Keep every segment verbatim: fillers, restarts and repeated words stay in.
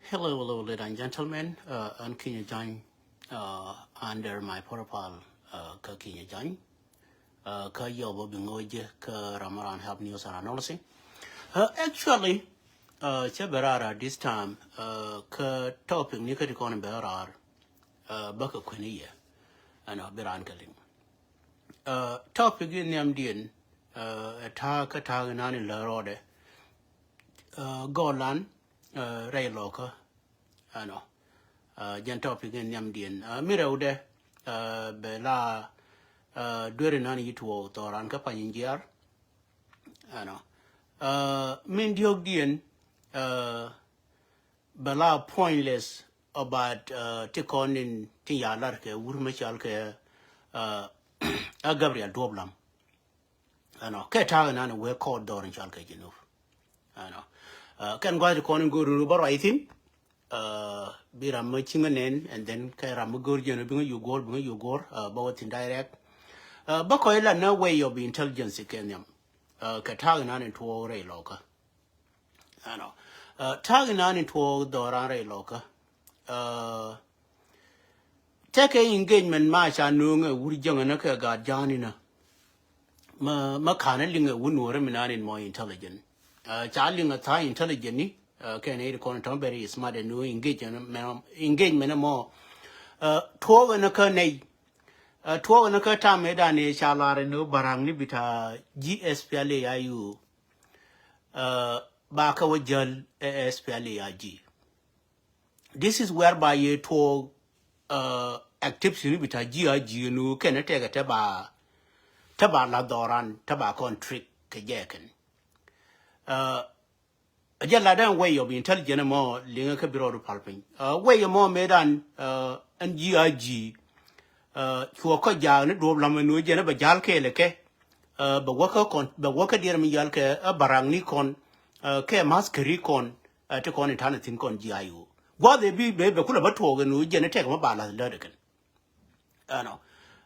Hello, hello, ladies and gentlemen. Uh, ɣän Kinyɛ Jany, uh, under my profile, uh, kä Kinyɛ Jany. Uh, kä yɔp bä bi ŋo̱o̱c jɛ kä ram around help news and analysis. Uh, actually, uh, cä bɛ raar at this time, uh, kä topic ni kä ti kɔn bɛ raar, uh, bä kɛ kuɛn i̱ yɛ. Ɛnɔ, bi raan kɛ liŋ. Uh, topic in nhiamdiɛn, uh, ɛ ta̱a̱ kä ta̱a̱ in an in lär rɔɔdɛ. Uh, gɔlan, uh, rɛy lɔkä. Ɛnɔ. Uh, jɛn topic in nhiamdiɛn. Uh, mi rɛwdɛ, uh, bɛ la, uh, dueri nan yi tuɔɔk thɔran kä pany in jiar. Ɛnɔ. Uh, min diɔkdiɛn, uh, bɛ la pointless about, uh, ti kɔn in tin ya lar kɛ wur mi cal kɛ, uh, a Gabriel Duɔp Lam. Ɛnɔ, kɛ ta̱a̱ inan wee kɔɔt dhɔr in cɔal kɛ Jinub. Ɛnɔ. Uh, kɛn gua̱th ti kɔn in go̱o̱r ruru bä ruac thi̱n. Uh, bi ram mä ciŋä nɛn, and then kɛ ram mä go̱o̱r jiɛn bi ŋä yu go̱o̱r, bi ŋä yu go̱o̱r, uh, bä wä thi̱n direct. Uh, bä kɔc la nä way of intelligence kɛ nhiam. Uh, kɛ ta̱a̱ inan in tuɔɔk rɛy lɔkä. Ɛnɔ. Uh, ta̱a̱ inan in tuɔɔk dhɔran rɛy lɔkä. Uh, tekɛ engagement ma ca nuŋ ɛ wur jäŋä nä kɛ gaat ja̱a̱n inä. Ma, ma ka̱n ɛ liŋ ɛ wur nuɔ̱ɔ̱rä mi nan in mɔ intelligent. Uh, ca liŋ ɛ tha̱a̱ intelligent ni, uh, kɛ nɛy ti kɔn tɔ̱ very smart ɛ nuŋ engagement mɛ, engagement mɔ. Uh, tuɔɔk ɛn kä nɛy. Uh, tuɔɔk ɛn kä tam ɛ dan ɛ ca lar ɛ nuŋ baraŋ ni bita G S P L A I U. Uh, ba kä wä jäl ɛ S P L A I G. This is whereby ye tuɔɔk, uh, activity ni bita G I G nu kɛn tɛkɛ te ba, te ba la dhɔran, te ba kɔn trick kɛ jɛ kɛn. Uh, a jɛ la den way of intelligence mɔ liŋɛ kɛ bi rɔɔdu pal piny. Uh, way mɔ me dan, uh, ɛn G I G, uh, cuɔ kä jaak ni duɔp lam ɛn wee jɛn ɛ bɛ jal kɛɛl kɛ, uh, bɛ wä kä kɔn, bɛ wä kä diɛɛr mi jal kɛ, uh, baraŋ ni kɔn, uh, kɛ maskeri kɔn, uh, ti kɔn in tanɛ thi̱n kɔn G I U. Gua̱th ɛ bi bɛ, bɛ kulɛ bä tuɔɔk ɛn wee jɛn ɛ tɛk mɛ ba lath lät ɛ kɛn. Ɛnɔ.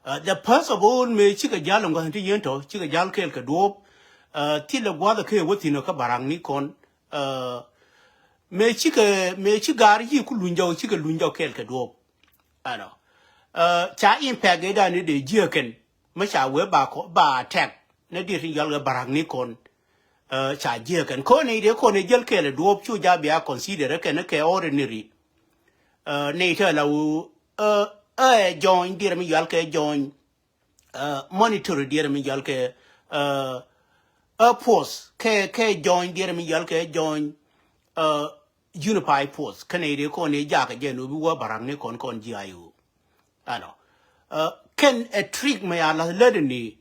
Uh, the first of all, mëë cikɛ jal in gua̱th ti yɛn tɔ, cikɛ jal kɛɛl kɛ duɔp, uh, thilɛ gua̱th ɛ kɛ wä thi̱n ɔ kä baraŋ ni kɔn, uh, mëë cikɛ, mëë ci gaar yi ku luny jɔk, cikɛ luny jɔk kɛɛl kɛ duɔp. Ɛnɔ. Uh, ca impact ɛ dan ni dee jiɛ kɛn, mä ca wee ba kɔ, ba tɛk, ni diet in yɔl kɛ baraŋ ni kɔn. Uh, ca jiɛ kɛn. Kɔn ni dee kɔn ni jäl kɛɛl ɛ duɔp cu ja bia consider kɛn kɛ ordinary. Uh, ni te la wu, uh, uh, join dier mi yal kɛ join, uh, monitor dier mi yal kɛ, uh, uh, force kɛ, kɛ join dier mi yal kɛ join, uh, unify force kɛ ni dee kɔn ni ja kɛ jɛ no bi wä baraŋ ni kɔn kɔn G I U. Ɛnɔ. Uh, kɛn a trick mi ya la led ni.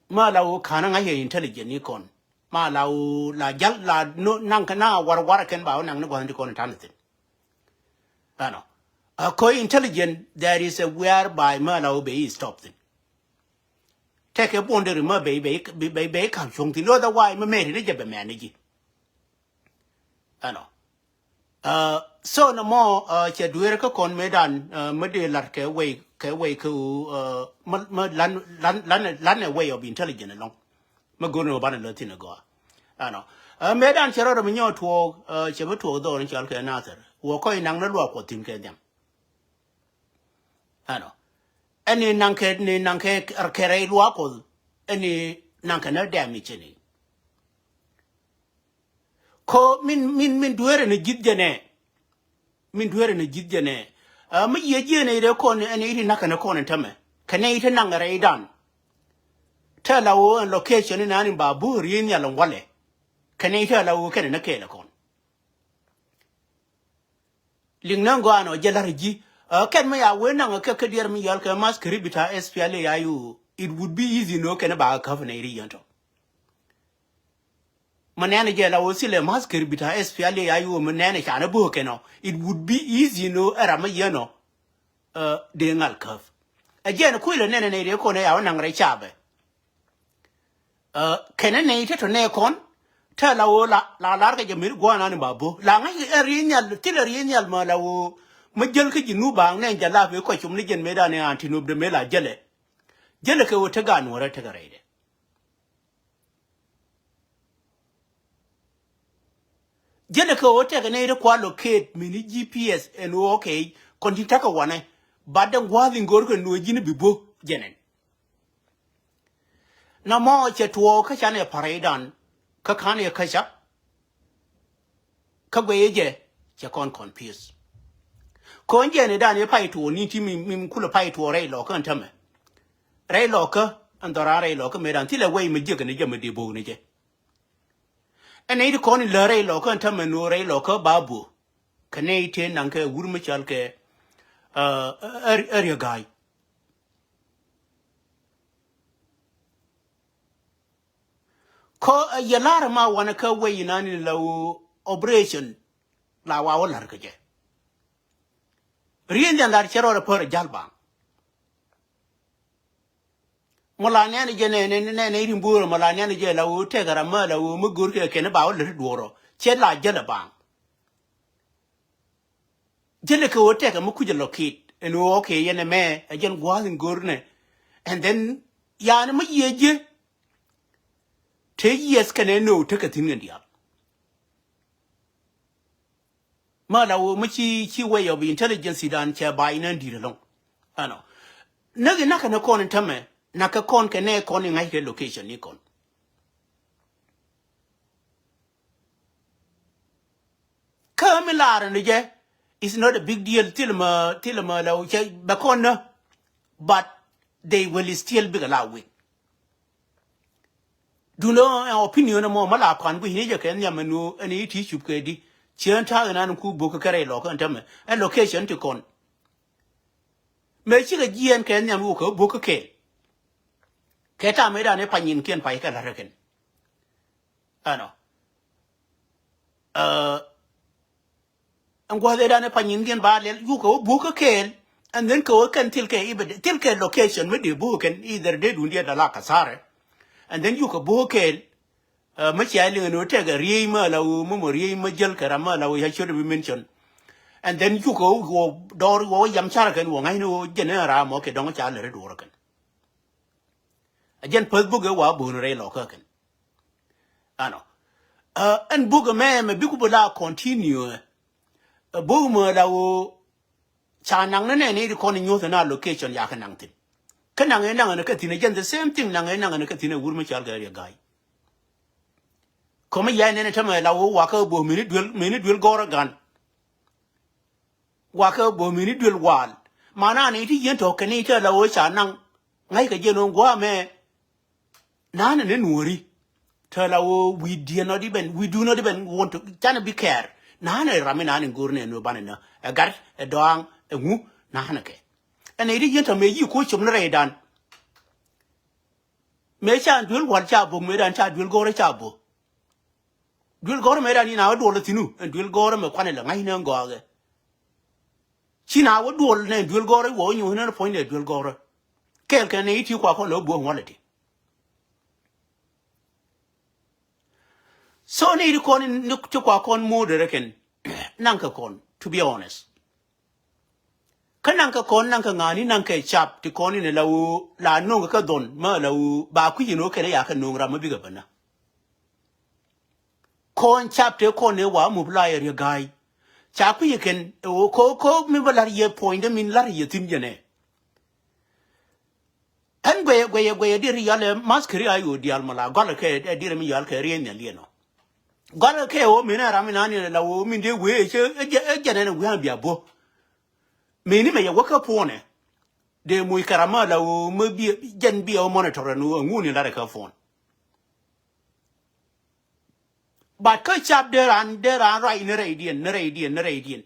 Ma la wu ka̱n ŋa̱c yɛ intelligent ni kɔn. Ma la wu la jal la no naŋ kɛ na war war kɛn ba wu naŋ ni gua̱n ti kɔn in tanɛ thi̱n. Ɛnɔ. A kɔ intelligent, there is a whereby ma la wu bɛ yi stop thi̱n. Tɛkɛ boundary ma bɛ, bɛ, bɛ, bɛ kam cuɔ̱ŋ thi̱n. Otherwise ma mɛri ni jɛ bɛ mɛni ji̱. Ɛnɔ. Uh, so na mɔ, uh, cɛ dueer kä kɔn me dan, uh, me dee lar kɛ way, kɛ way kä, uh, me, me lan, lan, lan, lan ɛ way of intelligent along. Me go̱r ni wä banɛ lä thin agɔa. Ɛnɔ. Uh, me dan cɛ rɔɔdɛ mi nyɔɔ tuɔɔk, uh, cɛ bi tuɔɔk dhɔr ni cɔal kɛ Nathir. Wä kɔc naŋ ni luak kuɔth thin kɛ nhiam. Ɛnɔ. Ɛn ni naŋ kɛ, ni naŋ kɛ, kɛ rɛy luak kuɔth. Ɛn ni naŋ kɛ ni dɛm ni cɛ ni. Ko min, min, min dueerɛ ni ji̱th jɛ nɛ. Min dueerɛ ni ji̱th jɛ nɛ. A mi yiɛ jiɛ nɛ ire kɔn ɛn iti nak kɛn kɔn ɛn tämɛ. Kɛn iti naŋ rɛy dan. Tɛ la wo ɛn location ni nani ba bo̱o̱r yi̱n nhial ɛn walɛ. Kɛn iti la wo kɛn ni kɛɛl kɔn. Liŋ naŋ gɔaa nɔ jɛ la̱r ji̱. A kɛn mi ya wen naŋ kɛ kɛ diɛɛr mi yɔl kɛ maskeri bita S P L A I U. It would be easy no kɛn ba käp nɛ iri yɛn tɔ. Mi nɛnɛ jɛ la wä thilɛ maskeri bita S P L A I U mi nɛnɛ canɛ bo̱o̱ kɛn ɔ. It would be easy no ɛ ram mi yɛn ɔ. Ɛ dee ŋal käp. Ɛ jɛn kuilɛ nɛnɛ nɛ iri kɔn ɛ ya wä naŋ rɛ capɛ. Ɛ kɛnɛ nɛy te tɔ nɛ kɔn te la ɣöö la la lar kɛ jɛ meri gua̱a̱n an ba bo̱ la ŋa̱c ɛ riey nhial thilɛ riey nhial ma la ɣöö mi jäl kä ji̱ nu baaŋ nɛ jɛ lap ëë kɔc com ni jɛn mëëdan ɛ an ti nöpdɛ mëë la jälɛ. Jälɛ kɛ ɣöö te gaat nuɔ̱ɔ̱rä tekɛ rɛydɛ. Jälɛ kɛ ɣöö tɛkɛ nɛy ti kua locate mini G P S ɛn ɣöö okay, kɔn tin tekɛ wanɛ. But dɛn gua̱a̱th in go̱o̱r kɛ nuɔ̱ɔ̱c ji̱n bi bo̱ jɛnɛn. Nɔmɔ cɛ tuɔɔk kä canɛ pa̱rɛydan kä ka̱n yɛ käca. Kä guɛyɛ jɛ cɛ kɔn confuse. Ko̱n jɛn idan i̱ pay tuɔɔk ni ti mi, mi kulɛ pay tuɔɔk rɛy lɔkä ɛn tämɛ. Rɛy lɔkä ɛn dhɔran rɛy lɔkä mëëdan thilɛ wɛy mi jiäk ni jɛ mi dee bo̱o̱k ni jɛ. Ɛn nɛy ti kɔn in lär rɛy lɔkä ɛn tämɛ nuɔɔk rɛy lɔkä ba bo̱o̱k. Kɛ nɛy tëë naŋ kɛ wur mi cɔal kɛ, ɛ, ɛ, ɛ, Riek Gai. Kɔ, ɛ, yɛ lar ma wanɛ kä wec inani la wä operation la wa wä lar kä jɛ. Rien jɛn lar cɛ rɔɔdɛ pär jal baŋ. Mɔ la nɛn jɛ nɛ, nɛ, nɛ, nɛ irin bo̱o̱rä mɔ la nɛn jɛ la wä tɛk ram ma la wä mi go̱r kɛ kɛn ba wä lar duɔrɔ. Cɛ la jälɛ baŋ. Jälɛ kɛ ɣöö tɛkɛ mi kucä locate ɛn ɣöö okay yɛn ɛmɛ ɛ jɛn gua̱a̱th in go̱r nɛ. And then yani mi yiëë ji̱ te yieth kɛnɛ no tekɛ thi̱n kɛn diaal. Ma la ɣöö mi ci, ci way of intelligence dan cɛ ba̱a̱c nɛn di̱t ɛlɔ̱ŋ. Ɛnɔ näk in nakä ni kɔn in tämɛ nakä kɔn kɛ nɛ kɔn in ŋa̱ckɛ location ni kɔn. Kä mi laarä ni jɛ, it's not a big deal. Thil mɛ, thil mɛ la wä cɛ bɛ kɔn nä. But they will still big a la weak. Dunɔ ɛn opinion mɔ ma la kɔn guic ni jɛ kɛ nhiam ɛn wä ɛn i̱ ti cup kɛ di. Ciɛ ɛn ta̱a̱ ɛn an ku bo̱k kɛ rɛy lɔkä ɛn tämɛ ɛn location ti kɔn. Mëë cikɛ jiɛɛn kɛ nhiam wä kɛ bo̱k kɛ kɛɛl. Kɛ ta̱a̱ mëë dan i̱ pany in kiɛn pay kɛ la̱t rɛ kɛn. Ɛnɔ. Ɛn gua̱th ëëdan ɛ pany in kiɛn ba lɛl yuk kɛ wä buɔ̱k kä kɛɛl. And then kɛ wä kɛn thil kɛ i̱ bɛ thil kɛ location mi dee buɔ̱k kɛn either dee dun diɛ dala kasarɛ. And then yuk kɛ buɔ̱k kɛɛl. Mi cia liŋ ni wä tɛk ɛ riey ma la wä mi mɔ riey ma jäl kɛ ram ma la wä ya ciöt bi mention. And then yuk kɛ wä dɔɔr wä yam carɛ kɛn wä ŋa̱cni wä jɛn ɛ ram mɔ kɛ dɔŋ ca lɛr ɛ duɔr kɛn. A jɛn päth buk ɛ wa buɔ̱k ni rɛy lɔkä kɛn. Ɛnɔ. Ɛn buk ɛmɛ mɛ bik bi la continue. Ɛ buk mɛ la wä ca naŋ ni nɛn i̱ di kɔn inyuɔth ɛn a location ya kɛ naŋ thi̱n. Kä naŋ ɛ naŋ ɛn kä thi̱n ɛ jɛn the same thing naŋ ɛ naŋ ɛn kä thi̱n ɛ wur mi cal kɛ Riek Gai. Kɔmɛ ya nɛn ɛ tämɛ la wä wakä bok mini duel mini duel gɔrä gan. Wakä bok mini duel wal. Mana ni ti yien tɔ kɛ ni tɛ la wä ca naŋ. Ŋa̱c kɛ jɛn wä guamɛ. Nanɛ ni nuɔri. Tɛ la wä we did not even, we do not even want to, canɛ bi care. Nanɛ ram mi nanɛ go̱r nɛ nuɔ banɛ nä ɛ gat ɛ dɔaŋ ɛ ŋu. Nanɛ kɛ ɛn ɛ ri yien tɔ mɛ yi ko com ni rɛy dan. Mɛ ca duel wal ca bo mɛ dan ca duel gɔrɛ ca bo. Duel gɔrɛ mɛ dan ina wä duɔl thinu ɛn duel gɔrɛ mɛ kuanɛ lɛ ŋa̱c nɛ gɔakɛ. Ci na wä duɔl nɛ duel gɔrɛ wä wä nyuɔ̱th nɛ puɔ̱ny nɛ duel gɔrɛ. Kɛɛl kɛ nɛ iti kua kɔn lɛ wä buɔ̱k ŋuɔlɛ ti. So ni ti kɔn ni ti kua kɔn mood rɛ kɛn. Naŋ kɛ kɔn, to be honest. Kä naŋ kɛ kɔn naŋ kɛ ŋa̱ni naŋ kɛ cap ti kɔn in la wä la no̱ŋ kɛ dhɔn ma la wä ba kui̱c in wä kɛn ya kɛ no̱ŋ ram ma bikɛ bä na. Kɔn cap te kɔn ɛ wa mup la yɛ Riek Gai. Ca kui̱c kɛn ɛ wä ko ko mi bä lar yɛ puɔ̱nydä min lar yɛ thi̱n jɛnɛ. Ɛn guɛyɛ guɛyɛ guɛyɛ dir yal ɛ maskiri a yo̱o̱ dial mala gɔl kɛ ɛ dir mi yal kɛ rien nhial yɛn ɔ. Gɔl kɛ ɛ wä min ɛ ram in an yɛn la wä min dee wee ɛ cɛ ɛ jɛn ɛn ɛ wee an bia bo̱. Mini mɛ yɛ wä kä puɔnɛ. Dee muc kɛ ram ma la wä mi bi jɛn bi ɛ wä monitor ɛn wä ŋun in lar ɛ kä puɔn. But kä cap dee ran dee ran ruac ni rɛydiɛn ni rɛydiɛn ni rɛydiɛn.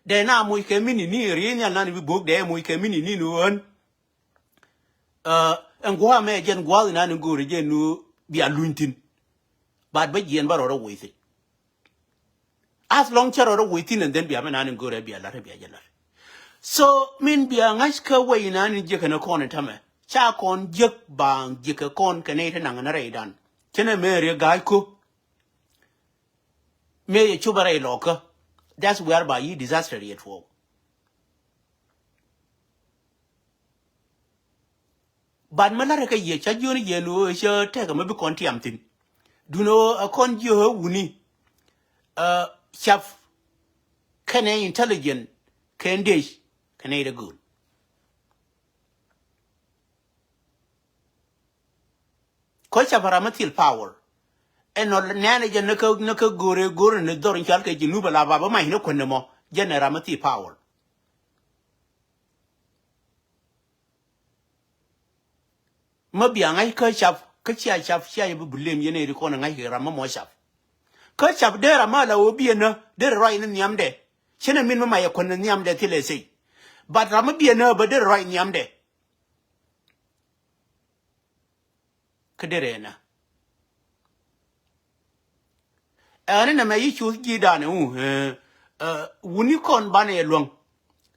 Dee na muc kɛ mini ni riey nhial nan bi bok dee muc kɛ mini ni ni ɣän. Ɛn gua̱a̱ mɛ jɛn gua̱a̱th inan in go̱o̱ri jɛn ni bia luny thi̱n. But bä jiɛn bä rɔɔdä woc thi̱n. As long cä rɔɔdä woc thi̱n and then bia mɛ nan in go̱o̱ri bia la̱t bia jɛ la̱t. So min bia ŋa̱c kä wec inan in jiäk kɛn kɔn in tämɛ ca kɔn jiäk baaŋ jiäk kɛ kɔn kɛ nɛy te naŋ in rɛydan. Cä nɛ mɛ riek ga̱a̱c ko̱. Mëë yɛ cop a rɛy lɔkä. That's whereby yi disaster yɛ tuɔɔk. But mi la̱rä kä yɛ ca jiön yɛn ɣöö cä tɛkɛ mi bi kɔn tiam thi̱n. Duundɛ ɣöö ɛ kɔn jiö ɣä wuni. Ɛ, cap kɛnɛ intelligent kɛn dec kɛnɛ iri go̱o̱l. Kä cap ram mi thil power. Ɛn nɔ nɛɛnɛ jɛ ni kä, ni kä go̱o̱rɛ, go̱o̱rɛ ni dhɔr in cal kɛ Jinub ala ba bä mac ni kuändɛ mɔ. Jɛ ni ram mi thil power. Mä bia ŋa̱c kä cap, kä cia cap, cia yɛ bi blame yɛn ɛ ri kɔn ɛ ŋa̱c kɛ ram mä mɔ cap. Kä cap dee ram mä la wä biɛ nä, dee rɛ ruac ni nhiamdɛ. Cɛ nɛ min mä mac ɛ kuändɛ nhiamdɛ thilɛ sey. But ram mä biɛ nä bä dee rɛ ruac nhiamdɛ. Kä derɛ nä. Ɛn ni nɛmɛ yi cuth ji̱ danɛ wu, ɛ, ɛ, wuni kɔn banɛ yɛ luäŋ.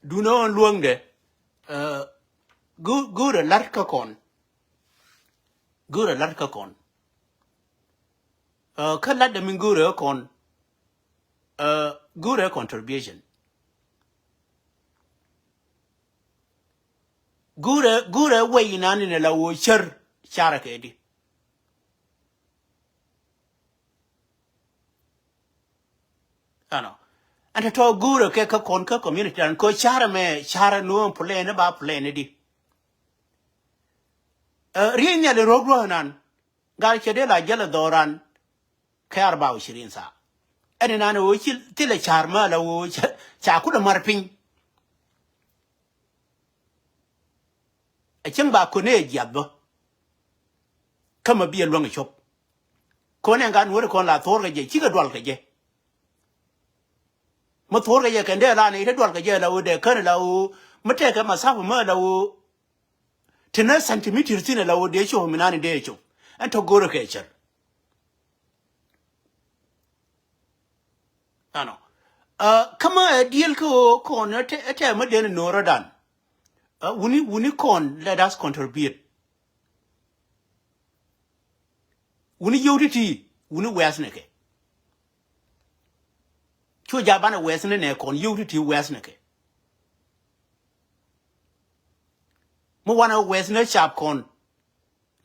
Dunɛ ɣän luäŋdɛ, ɛ, go̱-, go̱rɛ la̱r kä kɔn. Go̱rɛ la̱r kä kɔn. Ɛ, kä la̱t dɛ min go̱rɛ kä kɔn. Ɛ, go̱rɛ contribution. Go̱rɛ, go̱rɛ wec inan inɛ la wä cär carɛ kɛ di. Ɛnɔ. Ɛn tɔ̱tɔ̱ go̱rɛ kɛ kä kɔn kä community dan kɔ carɛ mɛ carɛ nuɔ̱ɔ̱ŋ plan ba plan di. Ɛ, riey nhial iruɔ̱k ruɔ̱k inan. Gal cɛ dee la jäl ɛ dhɔran. Kɛ arba wa ishirin saa. Ɛn inan ɛ wä ci thilɛ car mä la wä ca, ca kulɛ mar piny. Ɛ cäŋ ba kɔn ɛ jiath bä. Kä ma biɛ luäŋ ɛ cop. Kɔn ɛn gat nuɔ̱ɔ̱ri kɔn la thuɔ̱ɔ̱r kɛ jɛ cikɛ dual kɛ jɛ. Ma thuɔ̱ɔ̱r kɛ jɛ kɛn dee la ni te dual kɛ jɛ la wä dee kän la wä. Ma tɛkɛ ma thap ma la wä. Te nä centimeter thin la wä dee cop mi nani dee cop. Ɛn tɔ go̱rɛ kɛ cär. Ɛnɔ. Ɛ, kä ma ɛ diel kä ɣöö kɔn ɛ tɛ, ɛ tɛ ma den no̱o̱rä dan. Ɛ, wuni, wuni kɔn, let us contribute. Wuni yio̱w ti̱ti̱, wuni wɛ̈th ni kɛ. Cu ja̱ banɛ wɛ̈th ni nɛ kɔn yio̱w ti̱ti̱ wɛ̈th ni kɛ. Mi wanɛ wɛ̈th ni cap kɔn.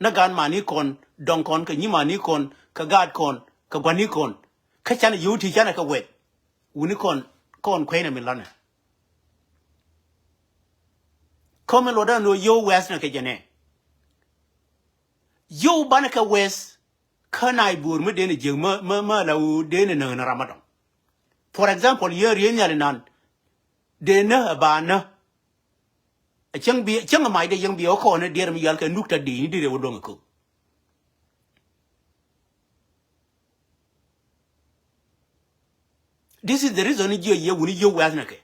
Ni gan mani kɔn, dɔŋ kɔn, kɛ nyimani kɔn, kɛ gaat kɔn, kɛ guani kɔn. Kä canɛ yio̱w ti canɛ kɛ wɛc. Wuni kɔn, kɔn kuɛnɛ mi lɔnɛ. Kɔmi luɔtdä ni ɣöö yio̱w wɛ̈th ni kɛ jɛ nɛ. Yio̱w banɛ kɛ wɛ̈th kä na i̱ bo̱o̱r mi den i̱ jiäk mä, mä, mä la ɣöö den i̱ näk ni ram ma dɔŋ. For example, yɛn riey nhial inan. Den nä ɛ ba nä. Cäŋ bi, cäŋ mac dee yäŋ bi ɛ kɔn ni diɛɛr mi yal kɛ nuk ta dee ni dee rɛ wä luäŋ ɛ köök. This is the reason ni jiɛ yɛ wuni yio̱w wɛ̈th ni kɛ.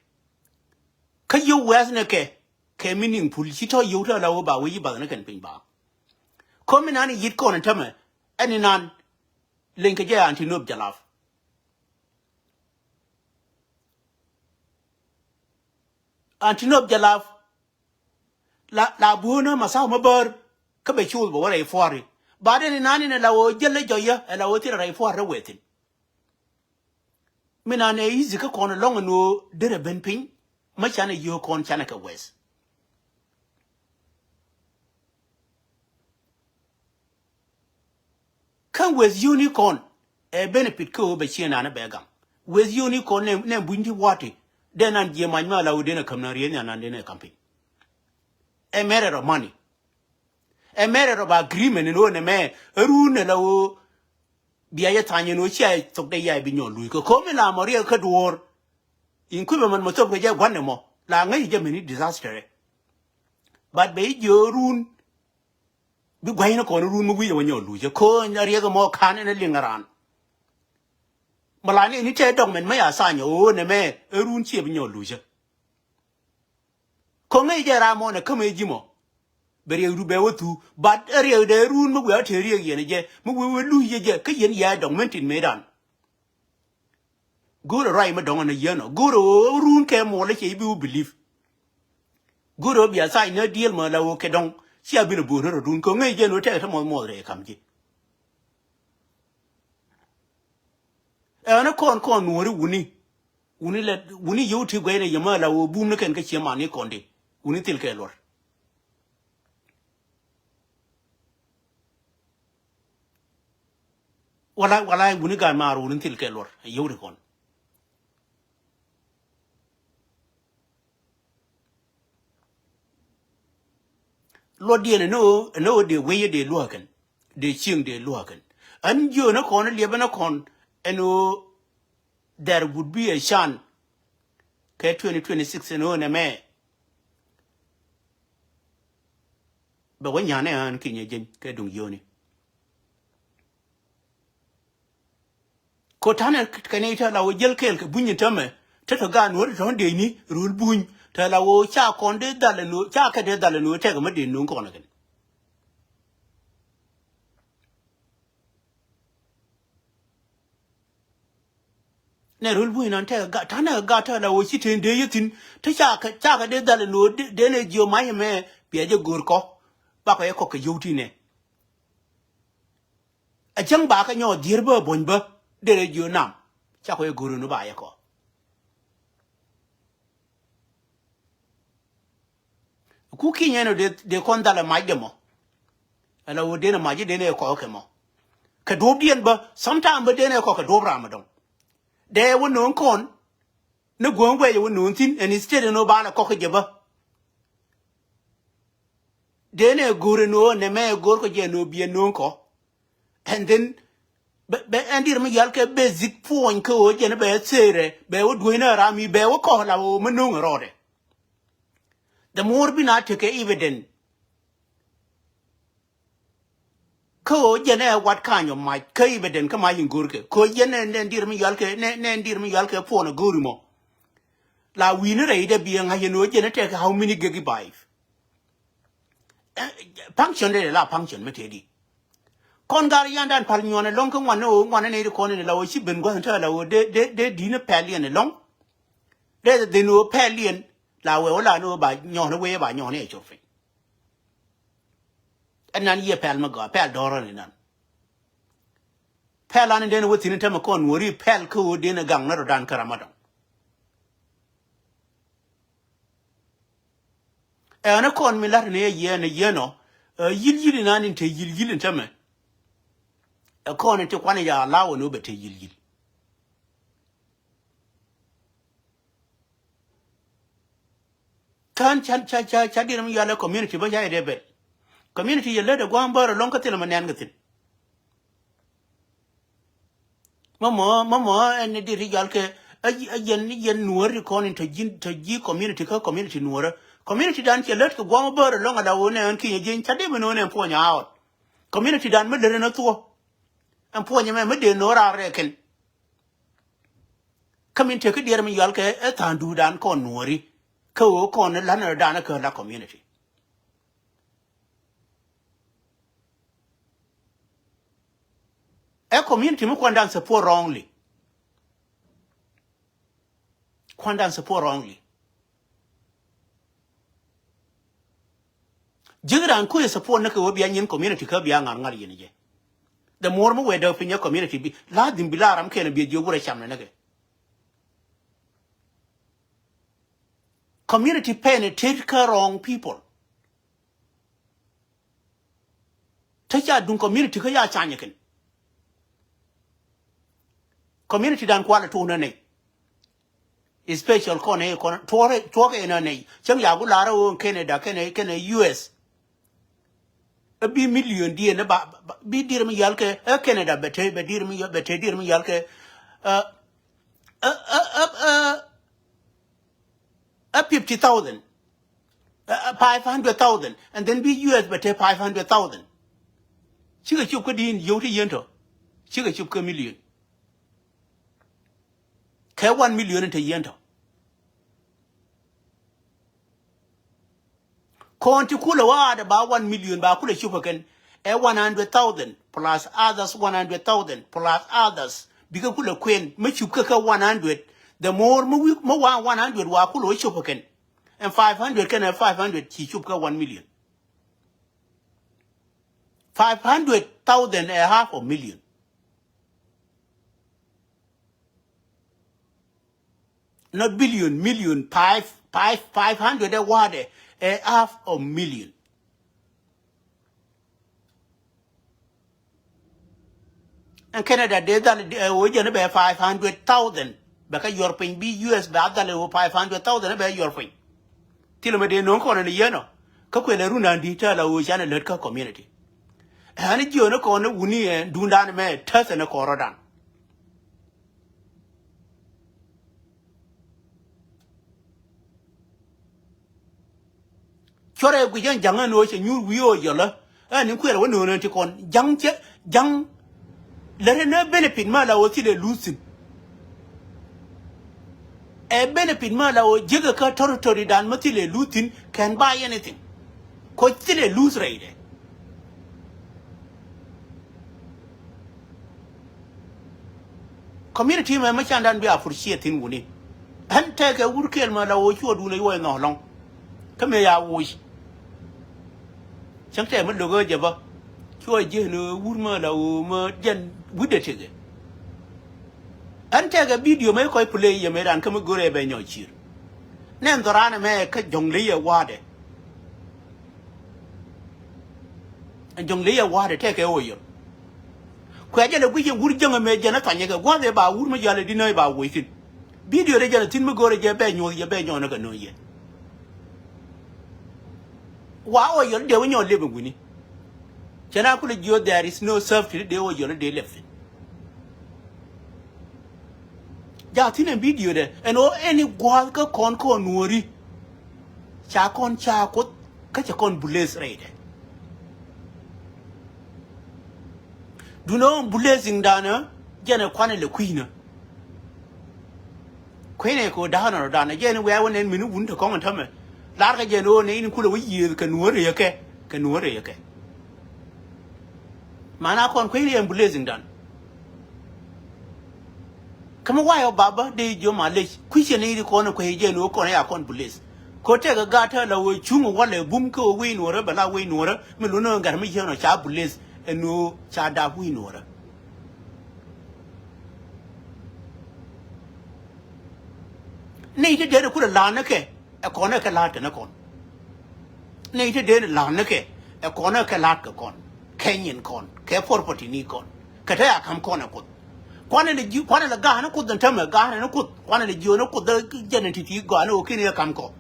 Kä yio̱w wɛ̈th ni kɛ, kɛ meaningful ci tɔ yio̱w tɔ la wä ba wä yi bath ni kɛn piny ba. Kɔmi nan yit kɔn tämɛ, ɛn inan, leny kɛ jɛ anti nop jalaf. Anti nop jalaf. La, la buɔ̱nä ma tha̱a̱ ma bär. Kä bɛ cuuth bɛ wä rɛy pua̱ri. Ba den inan inɛ la wä jäl lä jɔyä ɛ la wä thil rɛy pua̱ri rɛ wethin. Mi nan ɛ i̱thi kä kɔn lɔŋ ɛn wä derɛ ben piny. Ma canɛ yio̱o̱k kɔn canɛ kɛ weth. Kä weth yio̱o̱ni kɔn ɛ benefit kä ɣöö bɛ ciɛ nan ɛ bɛ gaŋ. Weth yio̱o̱ni kɔn nɛ, nɛ buny ti wati. Dee nan jiɛ mac ma la wä den ɛ käm nan rieth nyan nan den ɛ campaign. Ɛ mɛrɛ rɔ money. Ɛ mɛrɛ rɔ ba agreement in ɣöö nɛ mɛ ɛ run ɛ la ɣöö bia yɛ thany in ɣöö cia thok dee yia bi nyɔl luc kɛ ko̱mi la mɔ riɛk kä duɔ̱ɔ̱r. In kui̱ bɛ mɛn mɔ thop kɛ jɛ gua̱n ɛmɔ la ŋäc jɛ mɛni disaster ɛ. But bɛ i̱ jiö run bi gua̱cni kɔn run mi wi̱i̱ ɛ wä nyɔl luc ɛ ko̱ny a riɛk ɛmɔ ka̱n ɛn ɛ liŋ ɛ raan. Mɔ la ni ni tɛ dɔk mɛn mɛ ya thany ɛ ɣöö nɛ mɛ ɛ run ciɛ bi nyɔl luc ɛ. Ko̱ŋ ɛ jɛ ram mɔ nɛ käm ɛ ji̱ mɔ. Bɛ riɛkdu bɛ wä thuu. But ɛ riɛk dee run mi wiaa te riɛk yɛn ɛ jɛ mi wi̱i̱ wä luc yɛ jɛ kä yɛn yɛ dɔŋ mɛn tin mëëdan. Go̱o̱rɛ ruac mi dɔŋ ɛn ɛ yɛn ɔ go̱o̱rɛ ɣöö run kɛ muɔl ɛ cɛ i̱ bi wä believe. Go̱o̱rɛ ɣöö bia thac nä diɛl mɔ la ɣöö kɛ dɔŋ cia bi lɛ bo̱o̱r ni rɔ dun ko̱ŋ ɛ jɛ ni wä tɛk tä muɔth muɔth rɛy kam ji̱. Ɛn ɛ kɔn kɔn nuɔ̱ɔ̱ri wuni. Wuni lɛ wuni yio̱w ti guɛy ni yɛ ma la wä bum ni kɛn kä cie man ni kɔn di. Wuni thil kɛ luɔr. Wala, wala wuni gan ma runi thil kɛ luɔr. Yewri kɔn. Luɔt diɛn ɛn ɣöö, ɛn ɣöö dee wec ɛ dee luäk kɛn. Dee cieŋ dee luäk kɛn. Ɛn jiö ni kɔn, liɛpɛ ni kɔn, ɛn ɣöö there would be a chance kɛ twenty twenty-six ɛn ɣöö nɛmɛ bɛ wä nyan ɛ ɣän kinyɛ jeny kɛ duŋ jiöni. Ko tanɛ kɛn i̱ te la wä jäl kɛɛl kɛ buny in tämɛ te tɔ gaat nuɔ̱ɔ̱ri tɔ̱ dee ni rul buny te la wä ca kɔn dee dhal ɛn ɣöö ca kɛ dee dhal ɛn ɣöö tɛkɛ mä dee nuŋ kɔn ɛ kɛn. Nɛ rul buny nan tɛkɛ gaat tanɛ kɛ gaat te la wä ci te dee yä thi̱n te ca kɛ ca kɛ dee dhal ɛn ɣöö dee nɛ jiö mac ɛmɛ bia jɛ go̱o̱r kɔ bakɔ yɛ kɔk kɛ yio̱w ti nɛ. A cäŋ ba kɛ nyɔɔth dhier bä buɔ̱ny bä derɛ jiö nam. Cakɔ yɛ go̱o̱r ɛn ɣöö ba yɛ kɔ. Ku kinyɛ ɛn ɣöö dee, dee kɔn dhal ɛ mac dɛ mɔ. Ɛn la wä dee nɛ mac dee nɛ kɔk kɛ mɔ. Kɛ duɔ̱ɔ̱pdiɛn bä, sometime bä dee nɛ kɔk kɛ duɔ̱ɔ̱p ram ɛ dɔ̱ŋ. Dee wä no̱o̱ŋ kɔn, ni guäŋ guɛc wä no̱o̱ŋ thi̱n, ɛn instead ɛn ɣöö ba lɛ kɔk kɛ jɛ bä. Dee nɛ go̱o̱r ɛn ɣöö nɛmɛ go̱o̱r kɔ jɛ ɛn ɣöö biɛ no̱o̱ŋ kɔ. And then, bɛ, bɛ ɛn dier mi yal kɛ basic puɔ̱ny kä ɣöö jɛn bɛ thërɛ, bɛ wä dueec ni ram mi, bɛ wä kɔk la ɣöö mi no̱o̱ŋ ɛ rɔɔdɛ. The more bi na tekɛ evident. Kä ɣöö jɛn ɛ what kind of mac, kä evident kä mac in go̱o̱rkɛ. Kä ɣöö jɛn ɛ nɛ dier mi yal kɛ, nɛ, nɛ dier mi yal kɛ puɔ̱n ɛ go̱o̱ri mɔ. La wi̱i̱ni rɛy dɛ bi ɛ ŋa̱c ɛn ɣöö jɛn ɛ tekɛ how many gigabyte. Eh, function dee la function mi tëëdi. Kɔn gar yandan pal nyuɔn ɛlɔ̱ŋ kä ŋuan ni ɣöö ŋuan ni nɛy ti kɔn in la ɣöö ci ben gua̱th in tääl la ɣöö dee, dee, dee di̱t ni pɛl yɛn ɛlɔ̱ŋ. Dee dee dhen ɣöö pɛl yɛn la wee wä la ni ɣöö ba nyɔɔn ni wee ba nyɔɔn ni ɛ cop piny. Ɛn nan yiëë pɛl mi gɔaa, pɛl dɔ̱rä ni nan. Pɛl an in den wä thi̱n in tämɛ kɔn nuɔ̱ɔ̱ri pɛl kä ɣöö den ɛ gaŋ ni rɔ̱dan kä ram adɔŋ. Ɛn ɛ kɔn mi la̱t ni ɛ yiɛn ɛ yiɛn ɔ, ɛ yi̱l yi̱l in an in te yi̱l yi̱l in tämɛ. Ɛ kɔn in ti kuan in ya law ɛn ɣöö bɛ te yi̱l yi̱l. Kään ca, ca, ca, ca dier mi yɔalɛ community bä ca yɛ dee bɛl. Community yɛ lät ɛ gua̱a̱m bär ɛlɔ̱ŋ kä thil mɛ nɛn kɛ thi̱n. Mɔmɔ, mɔmɔ ɛn ni dier ti yɔal kɛ, ɛ, ɛ yɛn, yɛn nuɔ̱ɔ̱ri kɔn in tɔ ji̱, tɔ ji̱ community kä community nuɔ̱ɔ̱rä. Community dan cɛ lät kɛ gua̱a̱m bär ɛlɔ̱ŋ ala ɣöö nɛ ɛn kinyɛ jieny ca dee mi no̱o̱n ɛn puɔ̱ny a out. Community dan mi lät ɛn ɛ thuɔ̱. Ɛn puɔ̱ny ɛmɛ mi dee no̱o̱r a rɛɛkɛn. Kä min tëë kä diɛɛr mi yɔal kɛ ɛ tha̱a̱ŋ duudan kɔn nuɔ̱ɔ̱ri. Kä ɣöö kɔn ni la̱t ni rɔ̱dan kä la community. Ɛ community mi kuandan support wrongly. Kuandan support wrongly. Ji̱ ran kui̱ support ni kɛ ɣöö bia nyin community kä bia ŋa̱r ŋa̱r yɛn jɛ. The more mi wee däk piny ɛ community bi, lazim bi la ram kɛn bia jiök wurɛ cam ni ni kɛ. Community penetrate kä wrong people. Te ca duŋ community kä ya canyɛ kɛn. Community dan kualɛ tuunɛ nɛy. Special kɔn ɛ kɔn tuɔrɛ tuɔkɛ inɔ nɛy cäŋ yaku larä ɣöö Canada kɛnɛ kɛnɛ U S. Ɛ bi million diɛn ɛ ba, ba bi dier mi yal kɛ ɛ Canada bɛ te bɛ dier mi yal bɛ te dier mi yal kɛ ɛ ɛ ɛ ɛ ɛ fifty thousand. Ɛ ɛ five hundred thousand and then bi U S bɛ te five hundred thousand. Cikɛ cop kä di̱i̱n yio̱w ti yien tɔ cikɛ cop kä million. Kɛ one million in te yien tɔ. Kɔn ti kulɛ wa̱a̱dɛ ba one million ba kulɛ cop kɛ kɛn ɛ one hundred thousand plus others one hundred thousand plus others bikɛ kulɛ kuɛn mi cop kä kä one hundred. The more mi wi̱i̱ mi wa̱a̱ one hundred wa kulɛ wä cop kɛ kɛn. Ɛn five hundred kɛn ɛ five hundred ci cop kä one million. Five hundred thousand ɛ half a million. Not billion, million, five, five, five hundred ɛ wa̱a̱dɛ ɛ half a million. Ɛn Canada dee dhal ɛ ɣöö jɛn bɛ five hundred thousand bɛ kɛ yuɔr piny, bi U S bɛ a dhal ɛ ɣöö five hundred thousand bɛ yuɔr piny. Thilɛ mɛ dee no̱o̱ŋ kɔn ni yɛn ɔ kä kuël ɛ rundan di̱t tääl a ɣöö canɛ lät kä community. Ɛn jiöni kɔn ni wuni ɛ duundan mɛ täth ɛn kɔn rɔ̱dan. Cuɔrɛ guic ɛn ja̱ŋ ɛn ɣöö cɛ nyuur wi̱i̱ ɣöö yɔlä. Ɛn ni kuɛɛr wä nööŋ ɛn ti kɔn ja̱ŋ cɛ ja̱ŋ. Lät ɛn ɛ benefit mä la ɣöö thilɛ luth thi̱n. Ɛ benefit mä la ɣöö jiäkɛ kä territory dan mä thilɛ luth thi̱n can buy anything. Koc thilɛ luth rɛydɛ. Community mɛ mä candan bi appreciate thi̱n wuni. Ɣän tɛkɛ wur kɛl mä la ɣöö cuɔdun ɛ yuɔc nhɔk lɔ̱ŋ. Kä mëë ya woc. Cäŋ tɛk mä lo̱k ɣä jɛ bä. Cuɔ ji̱ ni wur mä la ɣöö mä jɛn wi̱cdɛ tëkɛ. Ɣän tɛkɛ video mä kɔc play yɛ mëë ran kä mä go̱rɛ bɛ nyɔk ci̱i̱r. Nɛn dhɔran ɛmɛ kä jɔ̱ŋ ley yɛ wa̱a̱dɛ. Ɛn jɔ̱ŋ ley ɛ wa̱a̱dɛ tɛkɛ ɣöö yɔl. Kuɛ jɛ lɛ guic yɛ wur jäŋ ɛmɛ jɛn ɛ thuanyɛ kɛ gua̱th ɛ ba wur mi jal ɛ di̱n ɛ ba woc thi̱n. Video dee jɛn ɛ thi̱n mi go̱o̱rɛ jɛ bɛ nyuɔ̱th jɛ bɛ nyɔɔn ɛ kɛ nööŋ yɛ. Wa ɣöö yɔl dee wä nyɔɔn lep ɛ wi̱ni. Cɛ na kulɛ jiöth there is no safety dee ɣöö yɔl dee lep thi̱n. Ja thi̱n ɛn video dɛ ɛn ɣöö ɛn i̱ gua̱a̱th kä kɔn kɔn nuɔ̱ɔ̱ri. Ca kɔn ca kuoth kä cɛ kɔn bless rɛydɛ. Dunɛ ɣöö blessing danä jɛn ɛ kuanɛ lɛ kui̱nä. Kuenɛ kɛ ɣöö da̱a̱n ɣän rɔ danä jɛn ɛ wiaa wä nɛn min i̱ wun te kɔŋ ɛn tämɛ. Larkɛ jɛn ɣöö nɛy ni kulɛ wä yiëëth kɛ nuɔ̱ɔ̱ri yɛ kɛ kɛ nuɔ̱ɔ̱ri yɛ kɛ. Mana kɔn kuec riɛm blessing dan. Kä mi wayɔ baba dee jiö malec kui̱cɛ ni ri kɔn kuec jɛ ni wä kɔn ya kɔn bless. Ko tɛk a gat tɛ la wä cuŋ walɛ bum kä wä wi̱i̱ nuɔrä bɛ la wi̱i̱ nuɔrä mi lun ɣän gat mi yien ɔ ca bless ɛn wä ca dap wi̱i̱ nuɔrä. Ni ti dee ni kulɛ la̱a̱n ni kɛ. Ɛ kɔn ɛ kɛ la̱a̱t kɛ ni kɔn. Ni ti dee ni la̱a̱n ni kɛ ɛ kɔn ɛ kɛ la̱a̱t kɛ kɔn kɛ nyin kɔn kɛ property ni kɔn kɛ te a ka̱m kɔn ɛ kuoth. Kuanɛ ni ji̱ kuanɛ ni ga̱a̱n ni kuoth ni tämɛ ga̱a̱n ni kuoth kuanɛ ni ji̱ ni kuoth jɛn ni ti ti gɔaa ni ɣöö ki̱n yɛ ka̱m kɔ.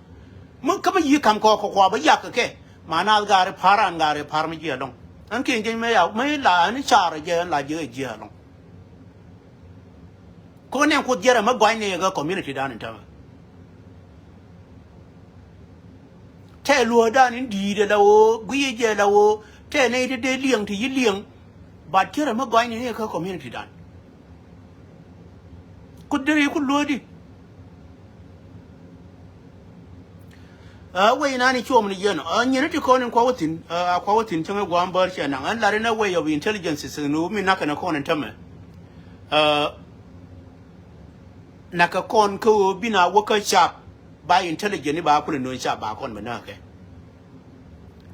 Mi kä mi yi̱ ka̱m kɔ kɛ kua bä yak kɛ kɛ ma naath gaari pa̱a̱r an gaari pa̱a̱r mi ji̱ ɛlɔ̱ŋ. Ɛn kiɛn jiɛc mëë ya mëë la ɛn ca̱r ɛ jɛ ɛn la ji̱ ɛ ji̱ ɛlɔ̱ŋ. Ko nɛn kuoth jiɛrɛ mä gua̱cni kä community dan in tämɛ. Tɛ luɔ̱ɔ̱dan in di̱i̱t ɛ la ɣöö gui̱i̱ jɛ la ɣöö tɛ nɛy ti dee liɛŋ ti yi liɛŋ. But jiɛrɛ mä gua̱cni ni kä community dan. Kuoth deri ku luɔ̱ɔ̱di. Ɛ wec nani cuɔm ni yɛn ɔ nyin ti kɔn in kuawä thi̱n a kuawä thi̱n cäŋ i̱ gua̱a̱m bäär cɛ naŋ ɛn lat in a way of intelligence thi̱n ɣöö mi nakä ni kɔn in tämɛ. Ɛ nakä kɔn kä ɣöö bi na wä kä cap ba intelligent i̱ ba kulɛ no̱o̱ŋ cap ba kɔn bɛ näk kɛ.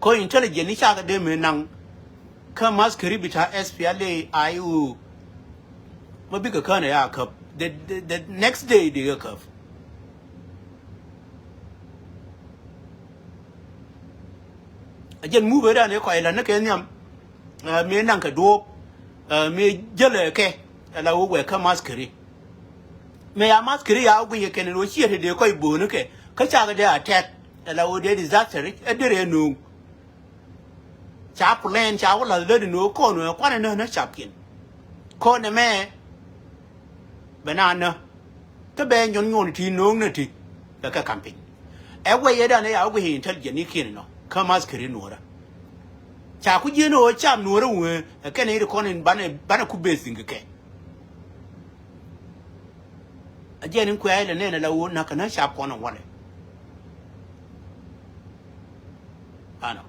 Kä intelligent i̱ cakɛ dee mëë naŋ kä maskeri bi ta̱ S P L A I ɣöö ma bikɛ kään ɛ ya käp the, the, the next day dee kɛ käp. A jɛn mupɛ dan ëë kɔc la̱t ni kɛ nhiam. Mëë naŋ kɛ duɔ̱ɔ̱p mëë jälɛ kɛ ala wä wɛɛk kä maskeri. Mëë ya maskeri ya wä guic kɛ kɛn in wä ciɛ te dee kɔc bo̱o̱ni kɛ kä cakɛ dee a tɛt ala wä dee disaster ɛ derɛ nööŋ. Ca plan ca wä la̱th lätdi ni ɣöö kɔn ɣöö kuanɛ näk näk capkiɛn. Kɔn ɛmɛ bɛ na näk kä bɛ nyɔn nyuɔn ti no̱o̱ŋ ni ti bɛ kɛ ka̱m piny. Ɛ wɛy ëëdan ɛ ya wä guic intelligent ni kiɛn inɔ kä maskeri nuɔ̱ɔ̱rä. Ca ku jieen ɣöö cap nuɔ̱ɔ̱rä wee ɛ kɛn iti kɔn in banɛ banɛ ku beth thi̱n kɛ kɛ. A jiɛn in kuɛ̈ɛ̈c lɛ nɛn ala ɣöö na̱k kɛ na̱k cap kɔn ɛ walɛ. Anɔ.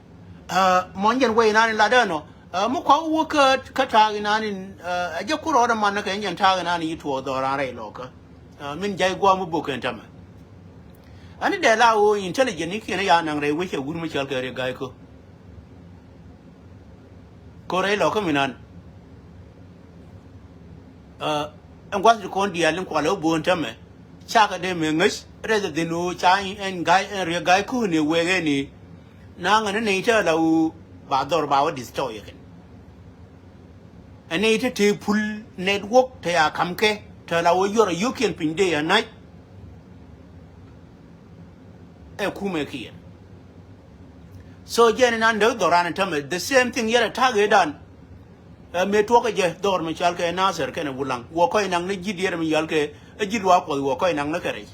Mɔny jɛn wec inan in lat ɛnɔ mi kuak wä kä kä ta̱a̱k inan in a jɛ ku rɔɔdɛ man kɛ jɛn ta̱a̱k inan in yi tuɔɔk dhɔran rɛy lɔkä. Min ja̱c gua̱a̱k mi bok kɛn tämɛ. Ani dee la ɣöö intelligent ni kiɛn ya naŋ rɛy wecɛ wur mi cɔal kɛ Riek Gai Kok. Ko̱r rɛy lɔkä mi nan. Ɛn gua̱th ti kɔn diaal in kualɛ wä bo̱o̱n tämɛ. Cakɛ dee mëë ŋäc rɛth ɛ dhin ɣöö ca ɛn Gai ɛn Riek Gai Kok ni wek ɛn i̱. Naŋ ɛn ni nɛy tɛl a ɣöö ba dhɔr ba wä destroy kɛn. Ɛ nɛy te te pul network te ya ka̱m kɛ te la wä yuɔr a yio̱kiɛn piny dee ya nac. Ɛ kumɛ kiɛ. So jɛn inan dee dhɔran i̱ tämɛ the same thing yɛrɛ ta̱a̱ ɣëëdan. Ɛ mëë tuɔkä jɛ dhɔr mi cɔal kɛ Nasir kɛnɛ Wulaŋ wä kɔc naŋ ni ji̱ diɛɛr mi yɔal kɛ ɛ ji̱ luaak Kuɔth wä kɔc naŋ ni kɛ rɛc.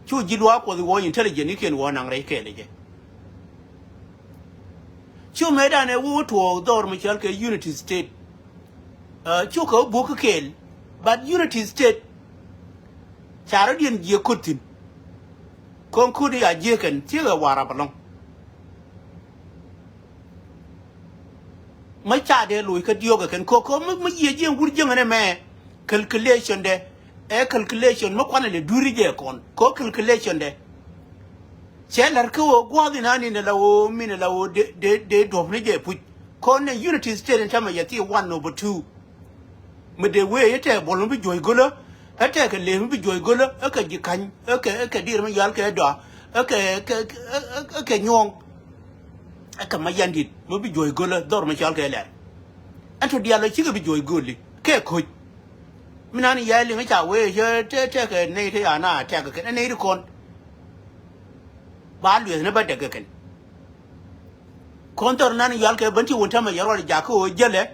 Cu ji̱ luaak Kuɔth wä intelligent ikiɛn wä naŋ rɛc kɛɛl jɛ. Cu mëëdan ɛ wä tuɔɔk dhɔr mi cɔal kɛ Unity State. Cu kɛ wä buk kɛɛl, but Unity State ca rɔ̱diɛn jiɛ ko̱t thi̱n. Ko̱n ko̱t ya jiɛ kɛn thiekɛ Warap ɛlɔ̱ŋ. Mä ca dee loc kä diɔ̱k ɛ kɛn ko̱k ko̱k mä yiëë jiɛn wur jiäŋ ɛn ɛmɛ. Calculation dɛ ɛ calculation mä kuanɛ lɛ duuri jɛ kɔn ko̱k calculation dɛ. Cɛ la̱r kä ɣöö gua̱a̱th inani ni la ɣöö min la ɣöö dee dee duɔ̱p ni jɛ puc. Kɔn nɛ Unity State in tämɛ yɛ thi one over two. Mi dee wee i̱ tɛɛ buɔl mi bi juɔ̱c go̱lä ɛ tɛɛ kɛ lëë mi bi juɔ̱c go̱lä ɛ kɛ ji̱ ka̱ny ɛ kɛ ɛ kɛ diɛɛr mi yɔal kɛ dɔa ɛ kɛ kɛ ɛ kɛ nyuɔ̱ɔ̱ŋ. Ɛ kɛ ma yandit mi bi juɔ̱c go̱lä dhɔr mi cɔal kɛ lɛr. Ɛn tɔ diaal ɛ cikɛ bi juɔ̱c go̱li kɛ ko̱c. Mi nan yɛ liŋ ca wee cɛ tɛɛ tɛɛ kɛ nɛy te ya na tɛk kɛ kɛn ɛ nɛy ti kɔn. Ba lueth ni ba dɛk kɛ kɛn. Kɔn thɔr nan yɔal kɛ bän ti wun tämɛ yɛ ruɔl jakä ɣöö jälɛ.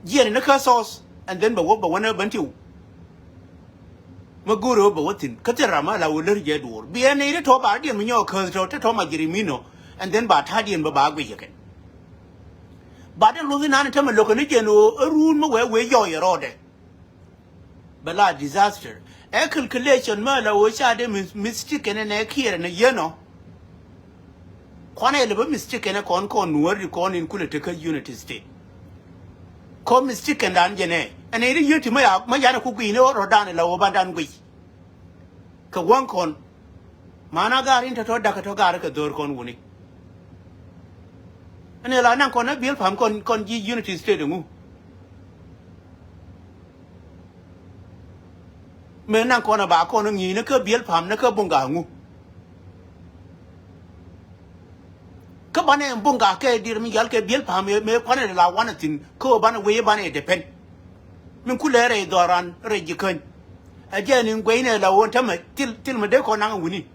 Jiɛn ni kä thɔɔth and then bɛ wä bɛ wä ni bän ti wun. Mä go̱o̱rɛ wä bɛ wä thi̱n kä thil ram a la wä lär jɛ duɔ̱ɔ̱r bi ɛn ni ri tɔ̱ ba diɛn mi nyɔk käth tɔ̱ te tɔ̱ ma ji̱ ri mi nɔ. And then ba ta̱a̱ diɛn bä ba guic yɛ kɛn. Ba den luth inan tämɛ lo̱k kɛ ni jiɛn ɣöö ɛ ruun mä wee wee yɔɔk yɛ rɔɔdɛ. Bɛ la disaster. Ɛ calculation mä la ɣöö ca dee mis- mistake kɛn ɛ nɛ kiɛɛr ɛ nɛ yɛn ɔ. Kuanɛ lɛ bä mistake kɛn ɛ kɔn kɔn nuɔ̱ɔ̱r di kɔn in kulɛ tekä Unity State. Kɔn mistake kɛn dan jɛ nɛ ɛn ɛ ri yio̱ti mä ya mä yanɛ ku gui̱i̱ni ɣöö rɔ̱dan ɛ la ɣöö ban dan gui̱c. Kɛ wäŋ kɔn. Mana gaari in tɔ̱tɔ̱ dakä tɔ̱ gaari kɛ dho̱r kɔn wuni. Ɛn ɛ la naŋ kɔn ɛ biɛl pa̱m kɔn kɔn ji̱ Unity State ɛŋu. Mëë naŋ kɔn ɛ ba kɔn ɛ ŋi̱i̱c ni kä biɛl pa̱m ni kä buŋ ga̱a̱ŋu. Kä banɛ buŋ ga̱a̱ kɛ diɛɛr mi yal kɛ biɛl pa̱m mëë kuanɛ la wanɛ thi̱n kä banɛ wee banɛ depend. Min kulɛ rɛy dhɔran rɛy ji̱ käny. Ɛ jɛ ni guɛynɛ la wä tämɛ thil thil mi dee kɔn naŋ ɛ wi̱ni.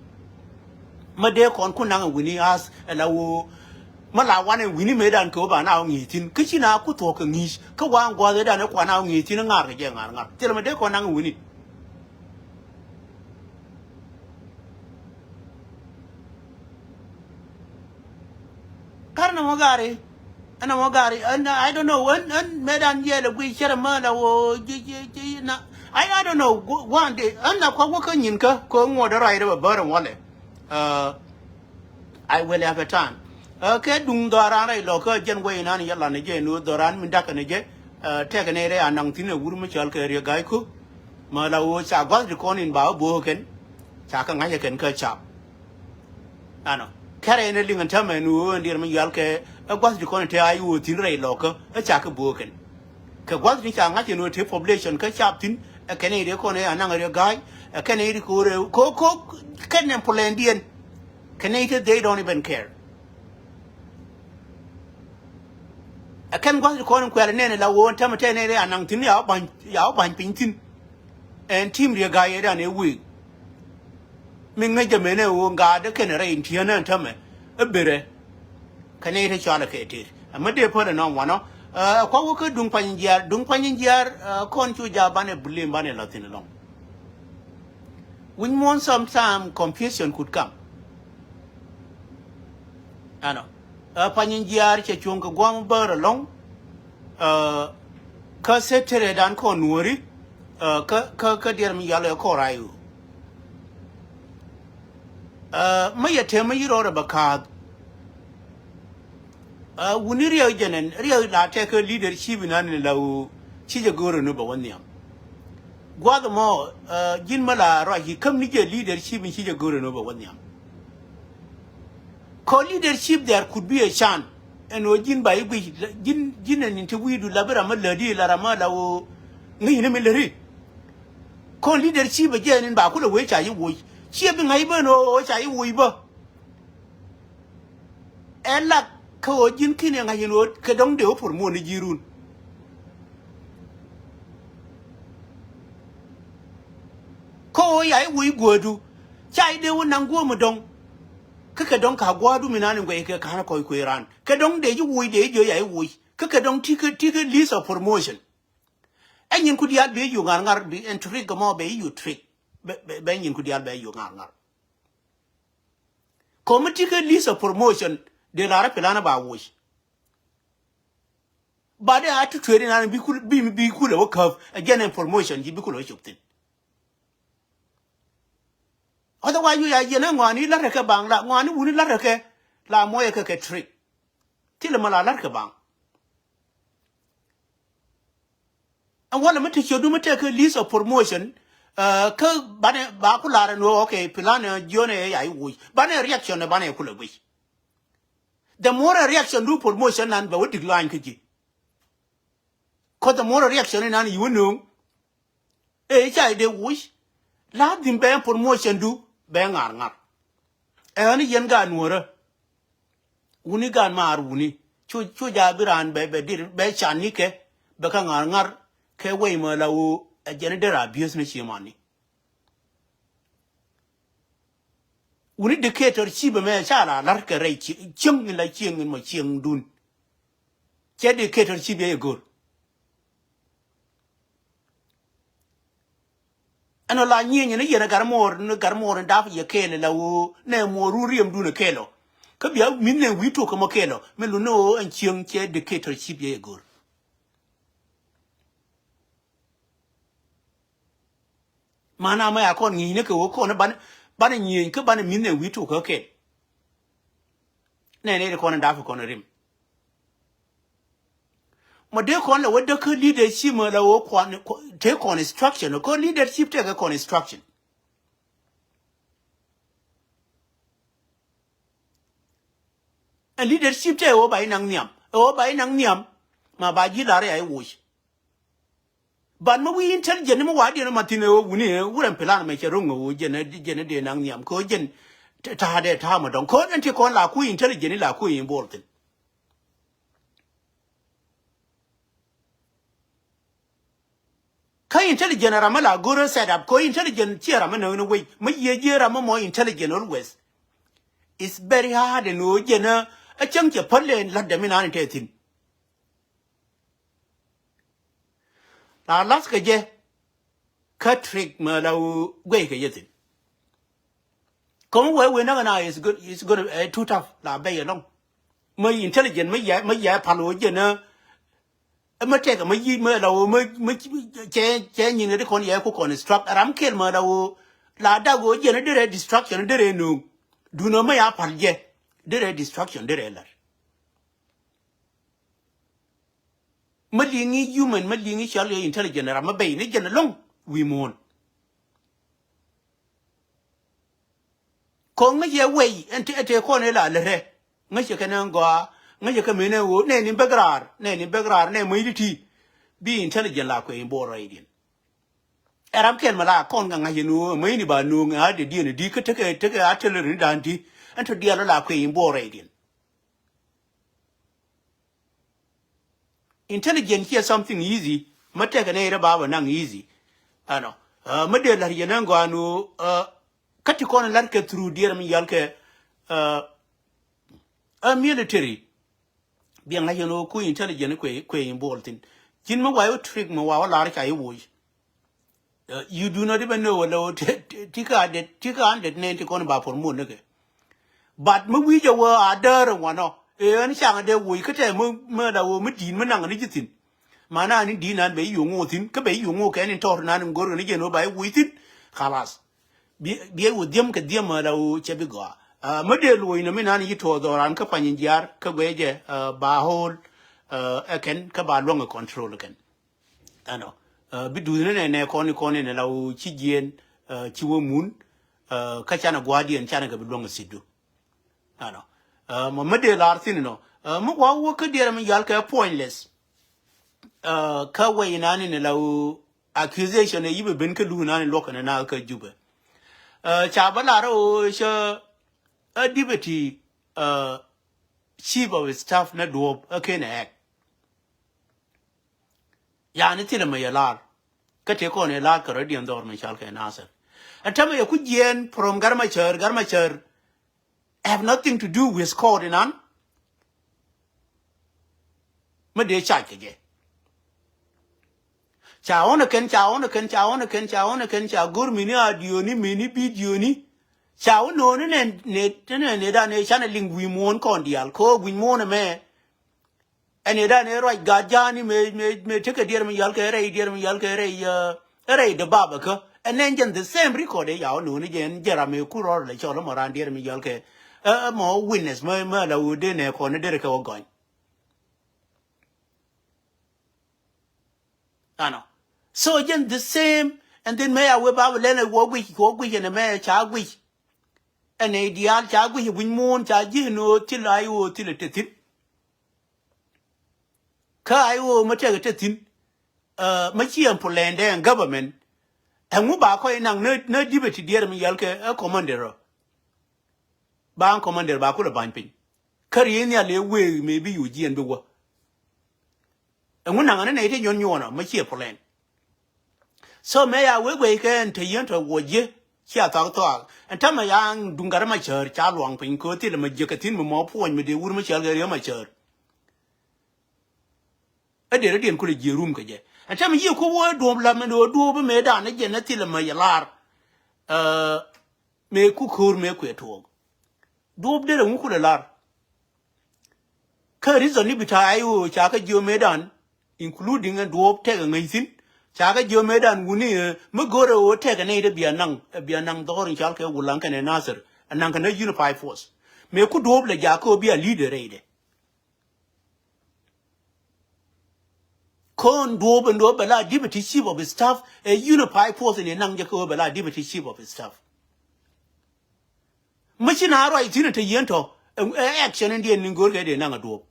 Mi dee kɔn ku naŋ ɛ wi̱ni as ɛ la wä. Mi la wanɛ wi̱ni mëëdan kɛ wä ba na wä ŋi̱i̱c thi̱n kä ci na ku thuɔ̱k kɛ ŋi̱i̱c kä wa gua̱a̱th ëëdan ɛ kuan na wä ŋi̱i̱c thi̱n ŋa̱r kɛ jɛ ŋa̱r ŋa̱r thil mi dee kɔn naŋ ɛ wi̱ni. Kar na mɔ gari. Ɛn na mɔ gari ɛn I don't know ɛn ɛn mɛdan yɛl ɛ gui cɛrɛ mɛ la woo ji̱ ji̱ ji̱ na. I I don't know. Guan di ɛn na kɔk wä kä nyin kä kɔ ŋuɔt ɛ ruac rɛ bɛ bär ɛn walɛ. I will have a time. Kɛ duŋ dhɔran rɛy lɔ kä jɛn wä inan yɛ lan ɛ jɛ ni wä dhɔran mi dakɛ ni jɛ. Tɛkɛ ni rɛy a naŋ thi̱n ɛ wur mi cɔl kɛ riɛ ga̱y ku. Mɛ la woo ca gua̱th di kɔn in ba wä bo̱o̱ kɛn. Ca kä ŋa̱cä kɛn kä cap. Ɛnɔ kɛrɛ in ɛ liŋ ɛn täämɛ ɛn ɣöö ɛn diɛɛr mi yual kɛ ɛ gua̱th ti kɔn ɛ te a i̱ ɣöö thi̱n rɛy lɔkä ɛ ca kɛ bo̱o̱k kɛn. Kɛ gua̱th ti ca ŋa̱c ɛn ɣöö te population kä cap thi̱n ɛ kɛn i̱ ri kɔn ɛ anaŋ ɛ ri ga̱a̱c ɛ kɛn i̱ ri ko̱r ɛ ko ko kɛn ɛn pulɛndiɛn. Kɛn i̱ te they don't even care. Ɛ kɛn gua̱th ti kɔn in kuɛl ɛ nɛn ɛ la ɣöö ɛn täämɛ te nɛn ri anaŋ thi̱n ya wä ba̱ny ya wä ba̱ny piny thi̱n. Ɛn tim riek ga̱a̱c ëëdan ëë wëë. Mi ŋäc jɛ mënɛ ɣöö ŋa̱a̱dä kɛnɛ rɛy in ti̱eŋnä ɛn tämɛ. Ɛ berɛ. Kɛ nɛy te cɔalɛ kɛ tëër. Ɛmɛ dee päl ɛnɔŋ wanɔ. Ɛ kuak wä kä duŋ pany in jiaar. Duŋ pany in jiaar, ɛ, kɔn cu jaak banɛ blame banɛ la̱th thi̱n ɛlɔ̱ŋ. Wi̱ny muɔ̱ɔ̱n sometime confusion could come. Ɛnɔ. Ɛ pany in jiaar cɛ cuɔ̱ŋ kɛ gua̱a̱m bäär ɛlɔ̱ŋ. Ɛ kä secretary dan kɔn nuɔ̱ɔ̱ri. Ɛ kä kä kä diɛɛr mi yal ɛ kɔn ray ɣöö. Ɛ mä yɛ tɛmä yi rɔɔdɛ bɛ kaath. Ɛ wuni riɛk jɛn ɛn riɛk la tɛk kä leadership inan in la ɣöö ci jɛ go̱o̱rɛ ni bɛ wä nhiam. Gua̱th ɛmɔ, ɛ ji̱n mä la ruac yi käm ni jɛ leadership in ci jɛ go̱o̱rɛ ni bɛ wä nhiam. Kɔ leadership there could be a chance. Ɛn ɣöö ji̱n ba i̱ guic ji̱n ji̱n ɛn in te wi̱i̱du la bi ram mä lätdi la ram mä la ɣöö ŋäcni mi läri. Kɔn leadership ɛ jɛ ɛn in ba kulɛ wee ca i̱ woc ciɛ bi ŋa̱c ben ɣöö ca i̱ woc bä. Ɛ lak Kä ɣöö ji̱n ki̱n ɛ ŋa̱c in ɣöö kɛ dɔ̱ŋ dee wä promote ni ji̱ run. Kä ɣöö ya i̱ woc guädu ca i̱ dee wä naŋ guäm mi dɔ̱ŋ. Kä kɛ dɔ̱ŋ ka gua̱a̱du mi nan in guɛc kɛ ka̱n kɔc kuëë ran kɛ dɔ̱ŋ dee ji̱ woc dee ji̱ jiö ya i̱ woc. Kä kɛ dɔ̱ŋ ti̱ kä ti̱ kä list of promotion. Ɛ nyin ku diaal bi i̱ yio̱k ŋa̱r ŋa̱r bi ɛn trick gɛ mɔ bɛ i̱ yio̱k trick. Bɛ bɛ bɛ nyin ku diaal bɛ i̱ yio̱k ŋa̱r ŋa̱r. Kɔmi ti̱ kä list of promotion dee lar ɛ plan ba woc. Ba dee a ti tueeri nan bi kul bi bi kulɛ wä käp ɛ jɛn ɛ promotion ji̱ bi kulɛ wä cop thin. Otherwise yu ya jiɛn ɛ ŋɔani la̱rɛ kɛ baŋ la ŋɔani wuni la̱rɛ kɛ la mɔyɛ kɛ kɛ trick. Thilɛ mɛ la la̱rɛ kɛ baŋ. Ɛn walɛ mi te ciötdu mi tekɛ list of promotion. Kä banɛ ba ku lar ɛn ɣöö okay plan ɛ jiön ɛ ya i̱ woc banɛ reaction ɛ banɛ kulɛ guic. The more reaction du promotion nan bɛ wä decline kä ji̱. Kä the more reaction inan yi wä nööŋ. Ëë ca i̱ dee woc la dhim bɛ ɛn promotion du bɛ ŋa̱r ŋa̱r. Ɛn yɛn gaat nuɔ̱ɔ̱rä. Wuni gaat maar wuni cu cu ja bi raan bɛ bɛ dir bɛ can ni kɛ bɛ kä ŋa̱r ŋa̱r kɛ wei mɛ la ɣöö ɛ jɛn i̱ dee ra abuse ni ci mani. Wuni dictatorship ɛmɛ ca la la̱r kɛ rɛy cieŋ in la cieŋ in mɔ cieŋdun. Cɛ dictatorship yɛ i̱ go̱r. Ɛn ɔ la nyieny ni yɛn ɛ gat muɔɔr ni gat muɔɔr ni dap yɛ kɛɛl ɛ la ɣöö nɛ muɔɔr ru riɛmdun ɛ kɛɛl ɔ. Kä bia mi̱th nɛ wi̱i̱ tok kä mɔ kɛɛl ɔ mi lun ni ɣöö ɛn cieŋ cɛ dictatorship yɛ i̱ go̱r. Mana mɛ a kɔn ŋi̱i̱cni kɛ ɣöö kɔn banɛ banɛ nyieny kä banɛ mi̱th nɛ wi̱i̱ tok kä kɛn. Nɛ nɛ ti kɔn in dap kɔn in rim. Mɔ dee kɔn lɛ wä däk kä leadership mɛ lɛ ɣöö kɔn te kɔn instruction kä leadership tekɛ kɔn instruction. Ɛn leadership tɛ ɛ ɣöö ba inaŋ nhiam ɛ ɣöö ba inaŋ nhiam. Ma ba ji̱ lar ya i̱ woc. Ban mi wi̱i̱ intelligent ni mi wa diɛn ma thi̱n ɛ ɣöö wuni ɛ wurɛn plan mɛ cɛ ro̱ŋ ɛ ɣöö jɛn ɛ jɛn ɛ dee naŋ nhiam kɛ ɣöö jɛn ta̱a̱ dee ta̱a̱ mɛ dɔ̱ŋ kɛ ɣöö ɛn ti kɔn la kui̱ intelligent ni la kui̱ in buɔl thi̱n. Kä intelligent ram mi la go̱rä set up kɛ intelligent ciɛ ram mi nööŋ ni wec mi yiëë jiëë ram mi mɔ intelligent always. It's very hard ɛn ɣöö jɛn ɛ cäŋ cɛ päl lɛ la̱t dɛm inan in te thi̱n. La lath kɛ jɛ kä trick mɛ la ɣöö guɛy kɛ jɛ thi̱n. Kä mi wee wee näk ɛn a is good is good ɛ too tough la bɛy ɛlɔ̱ŋ. Mi intelligent mi yɛ mi yɛ pal ɣöö jɛn ɛ Ɛ mä tɛk ɛ mä yic mä la ɣöö mä mä cɛ cɛ nyin kɛ ti kɔn yɛ ku kɔn instruct ram kɛl mä la ɣöö la dak ɣöö jɛn derɛ destruction derɛ no̱o̱ŋ. Duundɛ mä ya pal jɛ derɛ destruction derɛ lar. Mä liŋi human mä liŋi cɔl yɛ intelligent ram mä bɛy ni jɛn ɛlɔ̱ŋ wi̱i̱ muɔ̱ɔ̱n. Kɔn ŋäc yɛ wɛy ɛn tëë kɔn ila lärɛ. Ŋäc yɛ kɛn ɛn gɔaa ŋäc yɛ kɛ mënɛ ɣöö nɛ ni bek raar nɛ ni bek raar nɛ mäc ti ti. Bi intelligent la kuɛ in bo̱o̱r rɛydiɛn. Ɛ ram kɛl mɛ la kɔn kɛ ŋa̱c ɛn ɣöö mäc ni ba no̱o̱ŋ ɛ a dee diɛn ɛ di kä tekɛ tekɛ a tɛl rin dan ti. Ɛn tɔ diaal ɔ la kuɛ in bo̱o̱r rɛydiɛn. Intelligence ciɛ something easy. Mä tɛkɛ nɛy rɛ ba bä naŋ easy. Ɛnɔ. Mä dee la̱r yɛn ɛn gɔaa ni ɣöö kä ti kɔn la̱r kɛ through diɛɛr mi yal kɛ ɛ military. Biɛ ŋa̱c yɛn ɣöö ku intelligence kuɛ kuɛ involve thin. Cin mi wa wä trick mi wa wä la̱r ca i̱ woc. You do not even know whether ti ka det ti ka an det nɛn ti kɔn ba por muɔt ni kɛ. But mi wi̱i̱ jɛ wä a däär in wanɔ ëë ɛn caŋ dee woc kä tɛ mi mi la wä mi di̱i̱n mi naŋ ni ji̱ thi̱n. Mana ni di̱i̱n an bɛ i̱ yo̱ŋ wä thi̱n kä bɛ i̱ yo̱ŋ wä kɛn in tɔr nan in go̱r kɛ ni jɛn wä ba i̱ woc thi̱n. Khalas. Bi bi wä dhi̱em kɛ dhi̱em la wä cɛ bi gɔaa. Mi dee luɔc nɔ mi nan i̱ tuɔɔk dhɔran kä pany in jiaar kä guɛ jɛ ba hold ɛ kɛn kä ba luäŋ ɛ control ɛ kɛn. Ɛnɔ bi duuth ni nɛ nɛ kɔn ni kɔn ni nɛ la wä ci jiɛn ci wä mun. Kä canɛ gua̱a̱r diɛn canɛ kɛ bi luäŋ a si̱tdu. Ɛnɔ mɔ mi dee lar thin nɔ mi wa wä kä diɛn mi yal kɛ pointless. Kä wä inani nɛ la wä accusation ɛ yi̱ bi ben kä luuc nani luɔk kɛn na kä Jubɛ. Ca bä lar ɛ wä cä ɛ dipɛ ti ɛ chief of staff ni Duɔ̱ɔ̱p ɛ ken ɛ act. Yani thilɛ mɛ yɛ lar. Kä tëë kɔn yɛ lar kɛ rɔ̱diɛn dhɔr mi cɔal kɛ Nasir. Ɛn tämɛ yɛ ku jiɛɛn from Gat Macäär, Gat Macäär have nothing to do with court inan. Mi dee cac kɛ jɛ. Ca ɣɔn ɛ kɛn, ca ɣɔn ɛ kɛn, ca ɣɔn ɛ kɛn, ca ɣɔn ɛ kɛn, ca go̱r mini a diöni, mini bi diöni. Ca ɣɔn no̱o̱ni nɛ, nɛ, nɛ, nɛ dan nɛ canɛ liŋ wi̱i̱ muɔ̱ɔ̱n kɔn diaal. Kɛ ɣöö wi̱i̱ muɔ̱ɔ̱n ɛmɛ. Ɛn ëë dan ëë ruac gaat ja̱a̱ni mëë, mëë, mëë tekɛ diɛɛr mi yal kɛ rɛy, diɛɛr mi yal kɛ rɛy, ɛ, rɛy de baba kä. And then jɛn the same record ëë yaw no̱o̱ni jɛn jɛ ram ëë ku rɔɔr lɛ cɔl mɔ raan diɛɛr mi yal kɛ, ɛ, ɛ, mɔ witness mɛ, mɛ la wä dee nɛ kɔn derɛ kɛ wä gɔny. Ano. So jɛn the same, and then mɛ ya wee baba lɛn ɛ wä guic, wä guic ɛn mɛ ca guic. Ɛn ɛ diaal ca guic wi̱ny muun ca ji̱ ni ɣöö thil a i̱ ɣöö thil ɛ te thi̱n. Kä a i̱ ɣöö mä tɛk ɛ te thi̱n. Ɛ, mä ci ɛn pulɛndɛ ɛn government. Ɛŋu ba kɔc naŋ ni, ni deputy diɛɛr mi yɛl kɛ ɛ commander ɔ. Ba ɛn commander ba kulɛ ba̱ny piny. Kä riey nhial ëë week mëë bi yu jiɛn bi wä. Ɛŋu naŋ ni nɛy ti nyuɔn nyuɔnɔ mä ciɛ plan. So mëë ya wek wek kɛ ɛn te yien tɔ wuɔ jiɛ cia thak thɔak ɛn tämɛ ya duŋ gat ma cäär ca luaŋ piny kɛ thilɛ ma jiɛ kɛ thi̱n mi mɔ puɔ̱ny mi dee wur ma cäär kɛ riek ma cäär. Ɛ dee rɔ diɛn kulɛ jiɛ rum kɛ jɛ ɛn tämɛ yiëë ku wä duɔ̱ɔ̱p la mi ni wä duɔ̱ɔ̱p bi mëë dan ni jɛ ni thilɛ ma yɛ lar. Ɛ, mëë ku ko̱o̱r mëë kuɛ tuɔɔk. Duɔ̱ɔ̱p derɛ ŋu kulɛ lar. Kä reason ni bi ta̱a̱ i̱ ɣöö ca kä jiö mëëdan, including ɛn duɔ̱ɔ̱p tɛk ɛ ŋäc thi̱n. Ca kä jiö mëëdan wuni, ɛ, mi go̱rɛ ɣöö tɛk ɛ nɛy dee bia naŋ, ɛ, bia naŋ dhɔr in cɔal kɛ Wulaŋ kɛnɛ Nasir. Ɛ naŋ kɛ nä unified force. Mëë ku duɔ̱ɔ̱p lɛ jakä ɣöö bia leader rɛydɛ. Kɔn duɔ̱ɔ̱p ɛn duɔ̱ɔ̱p bɛ la deputy chief of staff, ɛ unified force in ɛ naŋ jɛ kä ɣöö bɛ la deputy chief of staff. Mi ci na ruac thi̱n te yien tɔ, ɛ, ɛ action in diɛn ni go̱o̱r kɛ dee naŋ a duɔ̱ɔ̱p.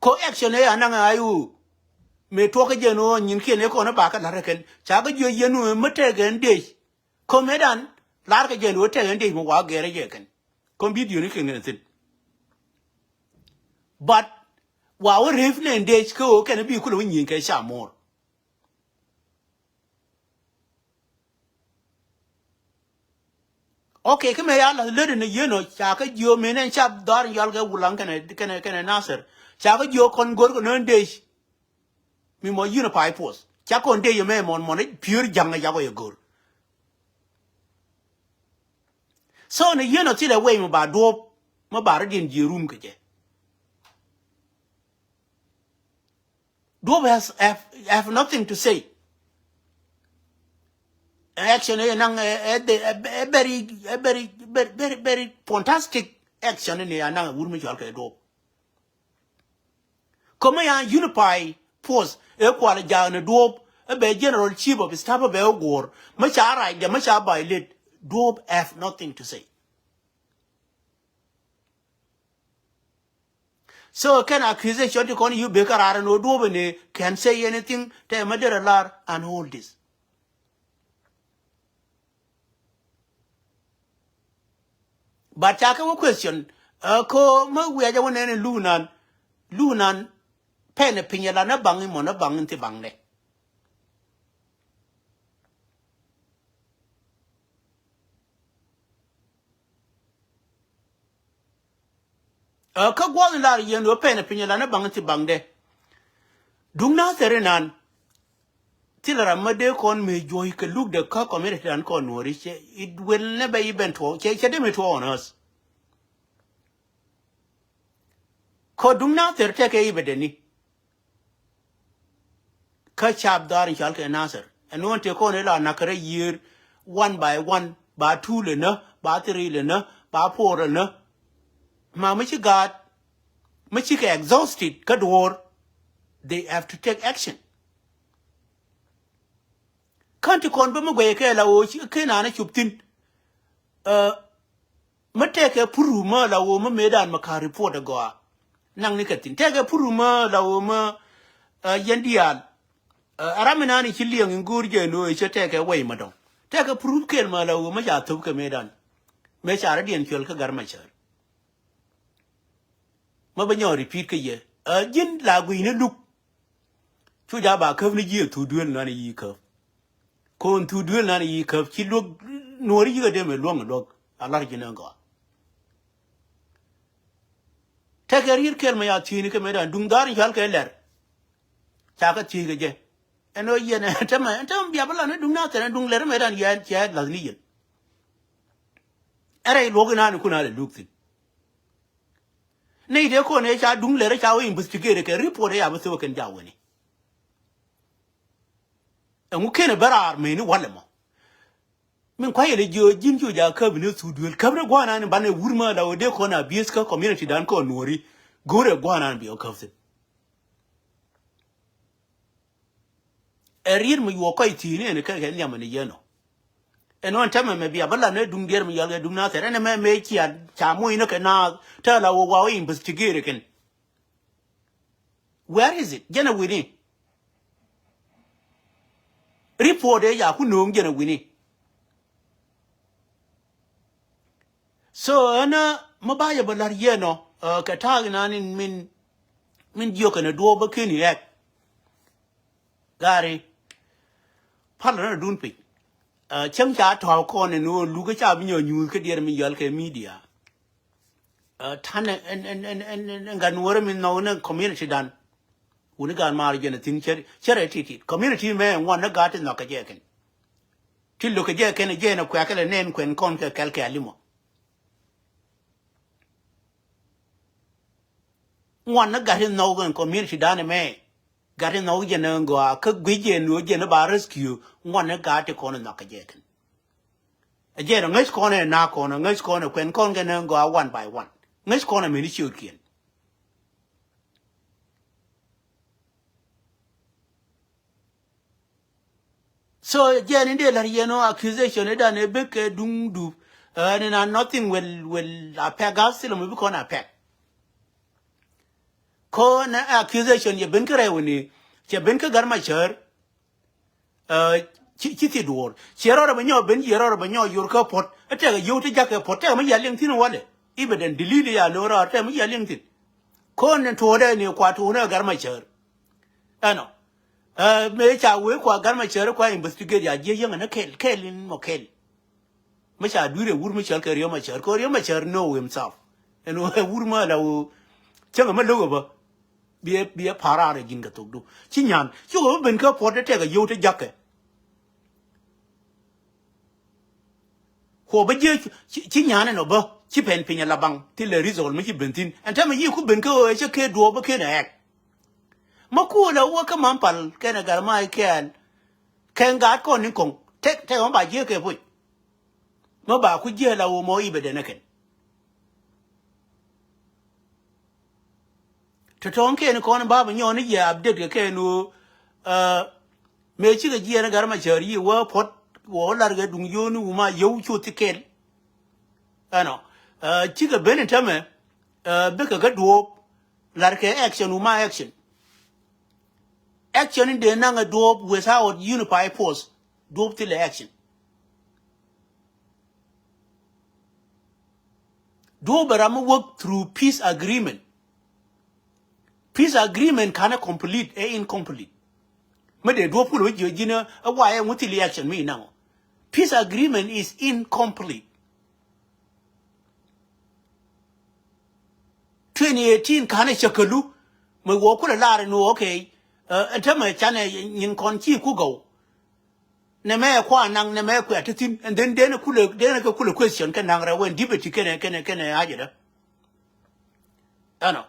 Kɔ action ɛ a naŋ a i̱ ɣöö mëë tuɔk kä jɛn ɣöö nyinkiɛn ëë kɔn ɛ ba kä la̱r ɛ kɛn ca kä jiö yien ɣöö mi tɛk ɛn dec. Kɔ mëëdan la̱r kä jɛn ɣöö tɛk ɛn dec mi wa gɛɛr ɛ jɛ kɛn. Kɔn bi diöni kɛn kɛn thi̱n. But wa wä rep ni ɛn dec kä ɣöö kɛn bi kulɛ wä nyieny kɛ ca muɔ̱ɔ̱r. Okay, kä mëë ya la̱th lätdɛ ni yien ɔ ca kä jiö mëë nɛn ca dhɔr in yɔal kɛ Wulaŋ kɛnɛ, kɛnɛ, kɛnɛ Nasir. Ca kä jiö kɔn go̱r kɛ nöön dec. Mi mɔ unified force ca kɔn dec ɛmɛ mɔn mɔn i̱ piöör ja̱ŋ ɛ yakɔ yɛ go̱r. So ni yien ɔ thilɛ wec mi ba duɔ̱ɔ̱p mi ba rɔ diɛn jiö rum kɛ jɛ. Duɔ̱ɔ̱p has, have, have nothing to say. Action ëë naŋ ɛ, ɛ, ɛ, ɛ very, ɛ very, very, very, very fantastic action ni a naŋ ɛ wur mi cɔal kɛ duɔ̱ɔ̱p. Kɔmɛ ya unified force ëë kual jaak ni duɔ̱ɔ̱p ɛ bɛ general chief of staff ɛ bɛ ɛ guɔ̱ɔ̱r. Mä ca rac dɛ mä ca violate duɔ̱ɔ̱p have nothing to say. So kɛn accusation ti kɔn yu bek kä raar ɛn ɣöö duɔ̱ɔ̱p ɛn ëë can say anything tɛ ma derɛ lar and all this. But ca kɛ wä question, ɛ, ko ma wiac ɛ wä nɛn in luunan, luunan pɛn ɛ piny ɛ la nä baŋ in mɔ nä baŋ in thi baŋdɛ. Ɛ, kä guɔth in lar yɛn ɣöö pɛn ɛ piny ɛ la ni baŋ thi baŋdɛ. Duŋ na thɛr inan. Thilɛ ram mä dee kɔn mëë juɔ̱c kɛ luk dɛ kä community dan kɔn nuɔ̱ɔ̱ri cɛ, it will never even tuɔɔk, cɛ, cɛ dee mi tuɔɔk on earth. Kɔ duŋ na thɛr tɛkɛ i̱ bɛ dɛni. Kä cap dhɔaar in cɔal kɛ Nasir. Ɛn ɣöö ɛn tëë kɔn ëë la nak kɛ rɛy yiëër one by one, ba two lɛ nä, ba three lɛ nä, ba four lɛ nä. Ma mi ci gaat, mi cikɛ exhausted kä duɔ̱ɔ̱r, they have to take action. Kän ti kɔn bä mi guɛy kɛ la ɣöö ci kɛ naan ɛ cop thi̱n. Ɛ, mi tɛkɛ puru mä la ɣöö mä mëëdan mi ka̱r report ɛ gɔaa. Naŋ ni kɛ thi̱n. Tɛkɛ puru mä la ɣöö mä, ɛ, yɛn diaal. Ɛ, ɛ ram mi naan i̱ ci liɛŋ in go̱o̱r jɛ ni ɣöö i̱ cä tɛkɛ wɛy ma dɔ̱ŋ. Tɛkɛ puru kɛl mä la ɣöö mä ca thop kɛ mëëdan. Mëë ca rɔ̱diɛn cuɛl kä Gat Macäär. Ma bä nyɔk repeat kä yɛ. Ɛ ji̱n la gui̱ni luk. Cu ja ba käp ni ji̱ ɛ thuk duel nan yi käp. Kon thuk duel nan yi käp ci luäk nuɔri yikä dem ɛ luäŋ luäk a lar ji̱n ɛ gɔaa. Tekɛ riet kɛl mɛ ya thiecni kɛ mɛ dan duŋ dhar in cual kɛ lɛr. Ca kä thiec kɛ jɛ. Ɛn ɣöö yɛn ɛ tämɛ tämɛ bia bä lan ni duŋ na thɛn ɛ duŋ lɛr mɛ dan yɛn cia lath ni yɛn. Ɛ rɛy luɔk inan ikun a lɛ luk thin. Nɛy tëë kɔn ëë ca duŋ lɛr ca wä investigate kɛ report ëë ca bä thok kɛn ja weni. Ɛŋu ken ɛ bä raar meni walɛ mɔ. Min kuayɛ lɛ jiö ji̱n cu ja käp ni thuk duel käp ni gua̱a̱r nan banɛ wur mä la wä dee kɔn a bieth kä community dan kɔn nuɔri. Go̱o̱rɛ gua̱a̱r nan biɛ wä käp thin. Ɛ riet mi yuɔ kɔc thi̱i̱ni ɛn kɛ kɛ nhiam ɛn yɛn ɔ. Ɛn ɣän tɛmɛ mɛ bia bä lan ɛ duŋ diɛɛr mi yɔl kɛ duŋ na thɛr ɛn ɛmɛ mëë cia ca muc ni kɛ naath tɛ la wä wa wä investigate kɛn. Where is it? Jɛn ɛ wi̱ni. Report ëë ca ku nööŋ jɛn ɛ wi̱ni. So ɛn mi ba yɛ bä la̱r yɛn ɔ kɛ ta̱a̱k inan in min min jiök kɛn ɛ duɔɔp bä ken iɛk. Gari pal rɛn adun piny. Cäŋ ca tɔ̱a̱k kɔn in ɣöö luk ca bi nyɔ nyuuth kä diɛɛr mi yɔal kɛ media. Ta̱n ɛn gat nuɔ̱ɔ̱rä mi nhɔk ni community dan. Wuni gaat maar jɛn a thi̱n cärɛ ti̱ti̱t community mɛ ŋuan ni gaat ti nhɔk kɛ jɛ kɛn. Ti lo̱k kɛ jɛ kɛn jɛ ni kuɛ̈k kɛ lɛ nɛn kuɛn kɔn kɛ kɛl kɛ alimɔ. Ŋuan ni gat ti nhɔk kɛn community dan mɛ. Gat ti nhɔk jɛn ni gɔaa kä guic jɛn ni ɣöö jɛn ni ba rescue ŋuan ni gat ti kɔn nhɔk kɛ jɛ kɛn. Ɛ jɛn ɛ ŋäc kɔn ɛ naak kɔn ɛ ŋäc kɔn ɛ kuɛn kɔn kɛ ni gɔaa one by one. Ŋäc kɔn ɛ meni ciötkiɛn. So jɛn in dee la̱r yɛn ɔ accusation idan ɛ bek kɛ duŋ dup. Ɛn in a nothing will will a pɛk a thilɛ mi bi kɔn a pɛk. Kɔn ɛ accusation yɛ ben kä rɛw ni cɛ ben kä Gat Macäär. Ci ci thi duɔ̱ɔ̱r ciɛ rɔɔdɛ bɛ nyɔɔ ben ciɛ rɔɔdɛ bɛ nyɔɔ yor kä puɔ̱t. Ɛ tɛkɛ yio̱w ti ja̱k kɛ puɔ̱t tɛkɛ mi yia liŋ thi̱n walɛ. I̱ bɛ den delete ya lo̱o̱ rɔɔd tɛkɛ mi yia liŋ thi̱n. Ko̱n ni tuɔɔdɛ ni kua tuɔɔdɛ Gat Macäär. Ɛnɔ mëë ca wee kua Gat Macäär kua investigate ya jiɛ yäŋɛ ni kɛl kɛl in mɔ kɛl. Mi ca dui̱r ɛ wur mi cɔal kɛ Riek Machar kɛ Riek Machar know himself. Ɛn ɣöö ɛ wur mi ala ɣöö cäŋɛ mi lo̱k ɛ bä. Biɛ biɛ pa̱raar ɛ ji̱n kɛ thokdu ci nyan ci ɣöö bi ben kä puɔ̱t ɛ tɛk ɛ yio̱w te ja̱kɛ. Kuɔ bä jiɛ ci nyan ɛn ɔ bä ci pɛn piny ala baŋ thilɛ result mi ci ben thi̱n ɛn täämɛ yiëë ku ben kä ɣöö ɛ cä kee duɔɔp bä ken ɛ ɛk. Ma kuɔl ɛ wä kä ma̱m pal kɛn ɛ gat ma ikɛɛl. Kɛn gaat kɔn ni kɔŋ tɛk tɛk ma ba jiɛ kɛ puc. Ma ba ku jiɛ la wä mɔ i̱ bɛ dɛn ɛ kɛn. Tɔ̱tɔ̱ŋ kɛn kɔn ba bɛ nyɔn i̱ yɛ update kɛ kɛn wä. Mëë cikɛ jiɛn i̱ gat ma cäär yiëë wä puɔ̱t wä lar kɛ duŋ yio̱o̱ni wuma yio̱w cu thi kɛl. Ɛnɔ cikɛ ben i̱ tämɛ bikɛ kä duɔ̱ɔ̱p. Lar kɛ action wuma action. Action in dee naŋ a duɔ̱ɔ̱p without unified force. Duɔ̱ɔ̱p thilɛ action. Duɔ̱ɔ̱p bɛ ram mi work through peace agreement. Peace agreement kanɛ complete ɛ incomplete. Mi dee duɔ̱ɔ̱p kulɛ mi jiö ji̱n ɛ wayɛ ŋuthi li action mi inaŋɔ. Peace agreement is incomplete. Twenty eighteen kanɛ cäkälu mi wä kulɛ lar in wä okay. Ɛn tämɛ canɛ nyin kɔn ci ku gɔw. Nɛ mɛ kua naŋ nɛ mɛ kuɛ ti thin and then den kulɛ den kɛ kulɛ question kɛ naŋ rɛ wɛn deputy kɛnɛ kɛnɛ kɛnɛ ajɛ dɛ. Ɛnɔ.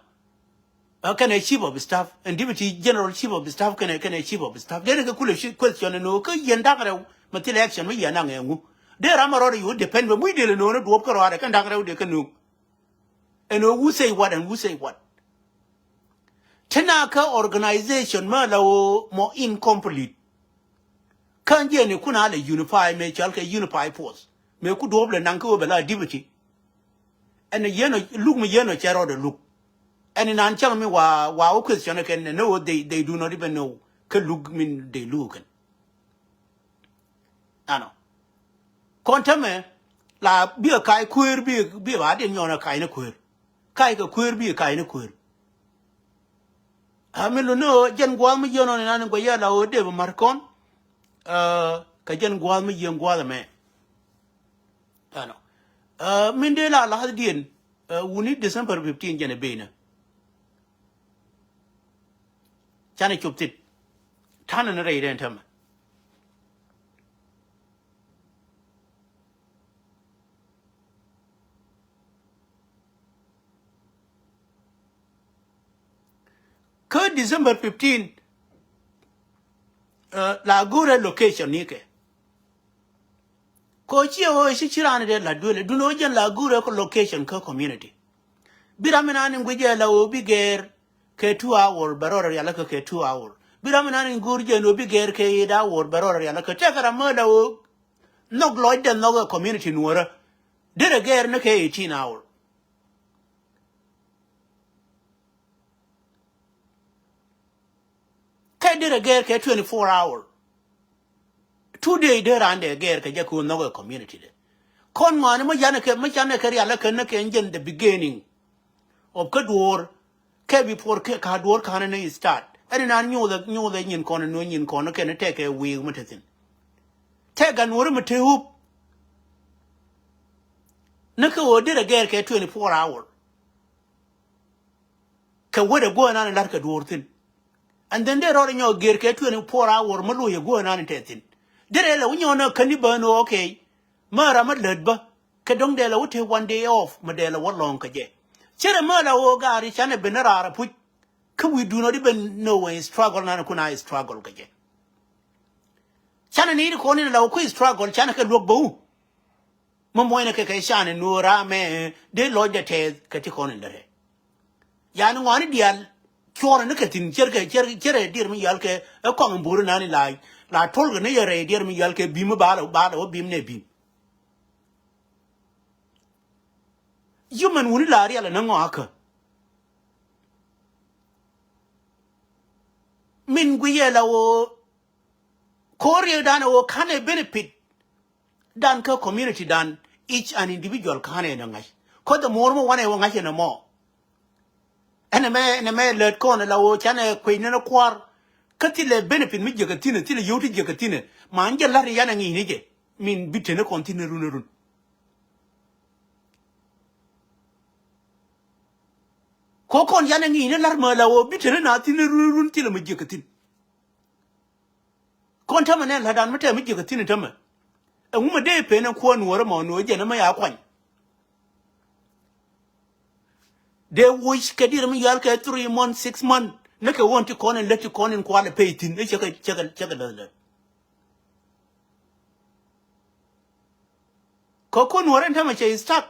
Kɛnɛ chief of staff and deputy general chief of staff kɛnɛ kɛnɛ chief of staff den kɛ kulɛ question ɛn ɔ kä yɛn daŋ rɛw mɛ thilɛ action mɛ yɛn naŋ ɛŋu. Dee ram mɛ rɔɔdɛ yo̱o̱ depend mɛ muc dee lɛ no̱o̱n ɛ duɔ̱ɔ̱p kɛ rɔɔdɛ kɛn daŋ rɛw dee kɛ no̱o̱ŋ. Ɛn ɣöö who say what and who say what. Te na kä organization mä la ɣöö mɔ incomplete. Kä jiɛn ikun a lɛ unify mëë cɔal kɛ unify force mëë ku duɔ̱ɔ̱p lɛ naŋ kä ɣöö bɛ la deputy. Ɛn yɛn ɔ luk mi yɛn ɔ cɛ rɔɔdɛ luk. Ɛn inan cäŋ mi wa wa wä question kɛn ni ɣöö they they do not even know kä luk min they luk kɛn. Ɛnɔ. Kɔn tämɛ la bikɛ kac kueer bikɛ bikɛ ba diɛn nyɔn ɛ kac ni kueer. Kac kɛ kueer bi kac ni kueer. A mi luni ɣöö jɛn gua̱a̱th mi jiɛn ɣän inan in guɛc yɛ la ɣöö dee bi ma̱r kɔn. Ɛ, kɛ jɛn gua̱a̱th mi jiɛn gua̱a̱th ɛmɛ. Ɛnɔ. Ɛ, min dee la la̱thdiɛn, ɛ, wuni December fifteen jɛn ɛ benä. Canɛ cop thit. Ta̱nɛ ni rɛy rɛn täämɛ. Kä December fifteen, ɛ, la go̱rɛ location ni kɛ. Kɛ ɣöö ciɛ ɣöö ci ci raan dee la̱t duël, duundɛ ɣöö jɛn la go̱rɛ kɛ location kä community. Bi ram mi naan in guic ɛ la ɣöö bi gɛɛr kɛ two hour, bɛ rɔɔdɛ rial kä kɛ two hour. Bi ram mi naan in go̱o̱r jɛn ɣöö bi gɛɛr kɛ eight hour, bɛ rɔɔdɛ rial kä, tɛkɛ ram mi la ɣöö nhɔk lɔcdɛ nhɔk ɛ community nuɔ̱ɔ̱rä. Derɛ gɛɛr ni kɛ eighteen hour. Kɛ derɛ gɛɛr kɛ twenty four hour. Two day dee raan dee gɛɛr kɛ jɛ kɛ ɣöö nhɔk ɛ community dɛ. Kɔn ŋɔaani mi yanɛ kɛ, mi canɛ kɛ rial ɛ kɛ ni kɛ jɛn the beginning of kä duɔ̱ɔ̱r. Kɛ before kɛ ka duɔ̱ɔ̱r ka̱n ni start. Ɛn inan nyothɛ, nyothɛ nyin kɔn ni nyin kɔn kɛn tɛkɛ wi̱i̱ mi te thi̱n. Tɛkɛ nuɔ̱ɔ̱ri mi te hup. Ni kɛ ɣöö derɛ gɛɛr kɛ twenty four hour. Kɛ wetdɛ guäär nan in la̱rkɛ duɔ̱ɔ̱r thi̱n. And then dee rɔɔdɛ nyɔk gɛɛr kɛ twenty four hour mi lo̱c ɛ guäär nan in te thi̱n. Derɛ lɛ wä nyɔk ni käni bä ni okay. Mä ram mä lät bä. Kɛ dɔ̱ŋ dee lɛ wä te one day off mi dee lɛ wä lɔ̱ŋ kɛ jɛ. Cɛ rɛ mä lɛ wä gaari canɛ ben ni raar ɛ puc. Kä wi̱i̱ duundɛ di ben ni wä struggle nan in kun a struggle kɛ jɛ. Canɛ ni di kɔn in lɛ wä ku struggle canɛ kɛ luäk bä wu. Mi muɔ̱cnɛ kɛ kɛ can in nuɔ̱ɔ̱r amɛ dee lɔcdɛ tɛth kɛ ti kɔn in lät rɛ. Yani ŋɔaani diaal cuɔrɛ ni kɛ thi̱n cierkɛ, cierkɛ, cierɛ diɛɛr mi yal kɛ ɛ kɔaŋ in bo̱o̱ri nani la, la tolkɛ ni yɛ rɛy diɛɛr mi yal kɛ bi̱i̱m mi ba lɛ, ba lɛ wä bi̱i̱m nɛ bi̱i̱m. Human wuni la rial ɛ ni ŋɔakä. Min gui yɛ la ɣöö ko̱r riekdan ɛ ɣöö ka̱n ɛ benefit dan kä community dan, each an individual ka̱n ɛ nɛ ŋa̱c. Kä the more mi wanɛ wä ŋa̱c ɛ nɛ mɔ. Ɛn ɛmɛ, ɛn ɛmɛ lät kɔn ɛ la ɣöö canɛ kuec ni ni kua̱r. Kä thilɛ benefit mi jiäkä thi̱n ɛ, thilɛ yio̱w ti jiäkä thi̱n ɛ. Ma ni jɛ la̱t in yanɛ ŋi̱i̱c ni jɛ. Min bi teni kɔn thi̱n ɛ run ɛ run. Kä kɔn yanɛ ŋi̱i̱c ni la̱t mɛ la ɣöö bi teni na thi̱n ɛ run ɛ run thilɛ mi jiäkä thi̱n. Kɔn tämɛ nɛ la̱tdan mi tɛm mi jiäkä thi̱n tämɛ. Ɛŋu mi dee pen ɛn kuäär nuɔ̱ɔ̱rä mɔ nuɔ̱ɔ̱r jɛn ɛmɛ ya kuany. Dee woc kɛ diɛɛr mi yal kɛ three month, six month. Ni kɛ ɣöö ti kɔn in lät ti kɔn in kualɛ pay thi̱n. I̱ cɛ kɛ, cɛ kɛ, cɛ kɛ läth läth. Kä kuäär nuɔ̱ɔ̱rä ɛn tämɛ cɛ stuck.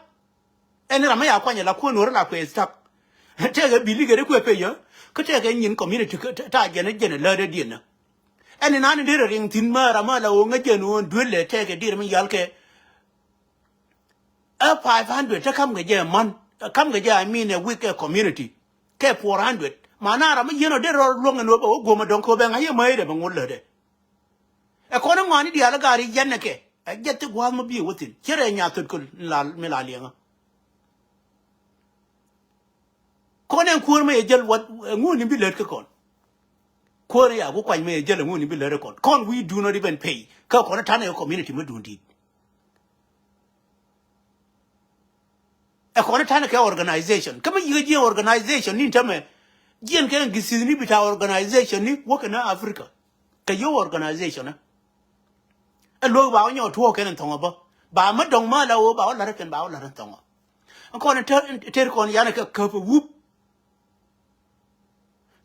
Ɛn ram mi ya kuany ala kuäär nuɔ̱ɔ̱rä la kuɛ stuck. Tɛkɛ bi̱i̱li kɛ ri kuɛ pay yä. Kä tɛkɛ nyin community kä ta jɛn jɛn lätdä diɛn nä. Ɛn inan in derɛ riŋ thi̱n mä ram mi la ɣöö ŋäc jɛn ɣöö duël lɛ tɛkɛ diɛɛr mi yal kɛ. Ɛ five hundred te kam kɛ jɛ a month. Kam kɛ jɛ, I mean, a week ɛ community. Kɛ four hundred. Ma na ram mi yien ɔ derɛ rɔ luɔ̱ŋ ɛn ɣöö bɛ wä guɔ̱m ɛ dɔ̱ŋ kɛ ɣöö bɛ ŋa̱c yɛ mäcdɛ bɛ ŋot lätdɛ. Ɛ kɔn ɛ ŋɔaani diaal ɛ gaari yɛn ɛ kɛ. Ɛ jɛth ti gua̱a̱th mi bi ɛ wä thi̱n. Cɛ rɛ nya thöt köl mi la, mi la liɛŋä. Kɔn ɛn kuäär mi yɛ jäl wat, ɛŋu ni bi lät kä kɔn. Kuäär ya ku kuany mi yɛ jäl ɛŋu ni bi lät kä kɔn. Kɔn wi̱i̱ duun ɔ di ben pay. Kä kɔn ɛ ta̱nɛ kɛ community mi duun di̱i̱t. Ɛ kɔn ɛ ta̱nɛ kɛ organization. Kä mi yikä jiɛn organization ni tämɛ. Jiɛn kɛ githith ni bi ta̱ organization ni wäkɛ ni Africa. Kɛ yio̱w organization ɛ. Ɛ luäk ba wä nyɔk tuɔɔk kɛn in thɔŋ ɛ bä. Ba mi dɔ̱ŋ mä la ɣöö ba wä la̱t ɛ kɛn ba wä la̱t in thɔŋ ɛ. Ɛn kɔn in ter, ter kɔn yanɛ kɛ käp ɛ wup.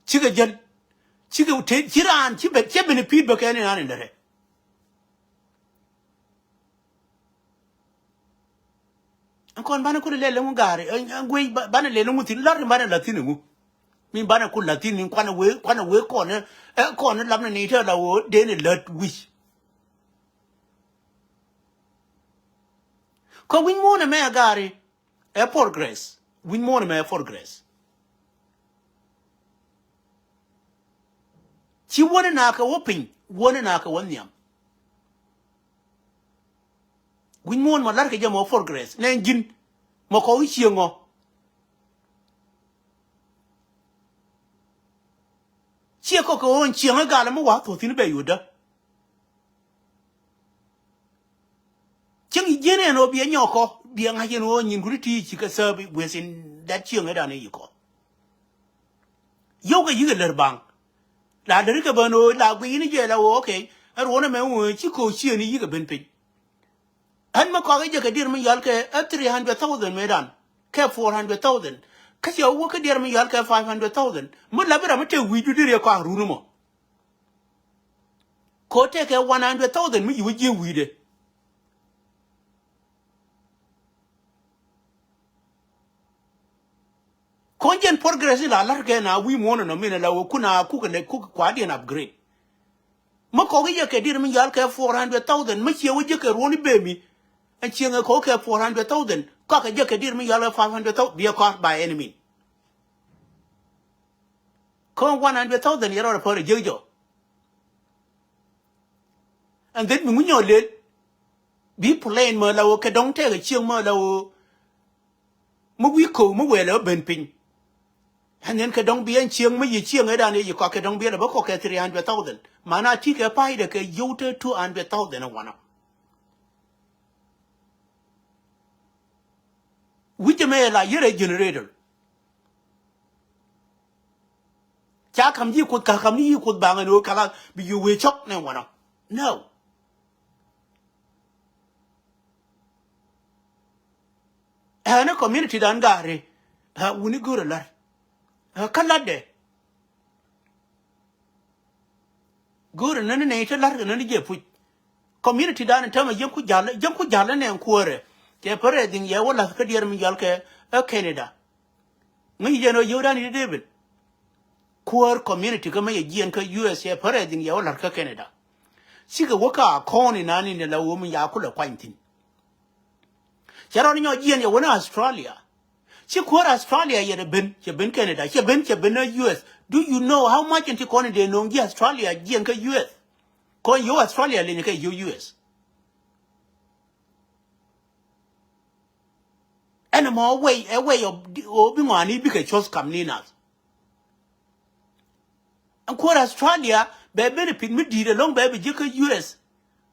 Cikɛ jäl. Cikɛ te, ci raan, ci ben, ci ben i̱ pi̱i̱t bä kɛn inan in derɛ. Ɛn kɔn banɛ kulɛ lɛl ɛŋu gaari, ɛn, ɛn guic ba-, banɛ lɛl ɛŋu thi̱n, la̱t in banɛ la̱t thi̱n ɛŋu. Min banɛ kul la̱t thi̱n, min kuanɛ wee, kuanɛ wee kɔn, ɛ, kɔn lapnɛ ni te la ɣöö dee ni lät wi̱c. Kä wi̱c muɔ̱ɔ̱n ɛmɛ ɛ gaari, ɛ progress. Wi̱c muɔ̱ɔ̱n ɛmɛ ɛ progress. Ci wäni na kɛ wä piny, wäni na kɛ wä nhiam. Wi̱c muɔ̱ɔ̱n mɔ la̱rkɛ jɛ mɔ progress. Nɛ ji̱n mɔ kɔ wi̱c cieŋ ɔ. Ciɛ kɔk kɛ ɣöö ɛn cieŋ ɛ gal ɛmɛ wa thuɔ̱k thi̱n bɛ yotdä. Cieŋ ji̱n ɛn ɣöö biɛ nyɔk kɔ, biɛ ŋa̱c ɛn ɣöö nyinkun ti ci kɛ serve within that cieŋ ëëdan ɛ yi kɔn. Yio̱w kɛ yi̱k ɛ lär baŋ. La lär kɛ ben ɣöö la guiy ni jɛ la ɣöö, okay, ɛ ruɔ̱n ɛmɛ ɣöö ci ko̱o̱k ciëëni yi̱k ɛ ben piny. Ɣän mi kɔak i̱ jɛ kɛ dier mi yɔal kɛ ɛ three hundred thousand mëëdan kɛ four hundred thousand. Kä cɛ wä kä dier mi yɔal kɛ five hundred thousand. Mi la bi ram mi tëë wi̱i̱du dier yɛ kɔak run mɔ. Ko̱ tëë kɛ one hundred thousand mi ci wä ji̱ wi̱i̱dɛ. Kɔn jɛn progress in la la̱r kɛ na wi̱i̱ muɔ̱ɔ̱n ɛnɔ min ɛ la wä kun a kuk ɛ lɛ kuk kuadiɛn upgrade. Mi kɔk i̱ yɛ kɛ dier mi yɔal kɛ four hundred thousand mi ciɛ wä jiäk kɛ ruɔ̱n i̱ bemi. Ɛn cieŋ ɛ kɔk kɛ four hundred thousand kɔk kɛ jiäk kɛ dier mi yɔal kɛ five hundred thousand biɛ kɔr by any mean. Kɔn one hundred thousand yɛ rɔɔdɛ pär ɛ jiäk jɔ. And then mi ŋunyɔ lel bi plan mɔ la wä kɛ dɔŋ tɛk ɛ cieŋ mɔ la wä. Mi wi̱i̱ ko̱o̱k mi wëë lɛ ben piny. Ɛn nɛn kɛ dɔ̱ŋ biɛ ɛn cieŋ mi yi cieŋ ëëdan ëë yi kɔak kɛ dɔ̱ŋ biɛ lɛ bä kɔk kɛ three hundred thousand. Mana ti kɛ pa̱a̱cdɛ kɛ yio̱w te two hundred thousand ɛ wanɔ. Wi̱cɛ mɛ ɛ la yɛrɛ generator. Ca ka̱m ji̱ kuoth ka ka̱m ni yi kuoth baŋ ɛn ɣöö kala bi yi wëë cɔk nɛ wanɔ. No. Ɛn ɛ community dan gaari. Ɛ wuni go̱o̱rɛ lar. Ɛ kä latdɛ. Go̱o̱rɛ nani nɛy te lar kɛ nani jɛ puc. Community dan tämɛ jiäŋ ku ja̱l jiäŋ ku ja̱l nɛ ɛn kuäärɛ. Cɛ pärɛ dhiŋ yɛ wä la̱th kä diɛɛr mi yɔal kɛ ɛ Canada. Ŋäc yɛn ɔ yio̱w dan i̱ David. Kuäär community kä mä yɛ jiɛn kä U S A pärɛ dhiŋ yɛ wä la̱r kä Canada. Cikɛ wä kä a kɔn inani ni la wä mi ya kulɛ kuany thi̱n. Cɛ rɔn nyɔ jiɛn yɛ wä ni Australia. Ci kuäär Australia yɛ dɛ ben cɛ ben Canada cɛ ben cɛ ben ni U S. Do you know how much in ti kɔn in dee no̱o̱ŋ ji̱ Australia jiɛn kä U S? Kɔn yio̱w Australia leny kɛ yio̱w U S. Ɛn ɛmɔ ɛ way ɛ way ɔ bi ŋɔaani bikɛ cuɔth kam ni nath. Ɛn kuäär Australia bɛ benefit mi di̱i̱t ɛlɔ̱ŋ bɛ bi jiäk kä U S.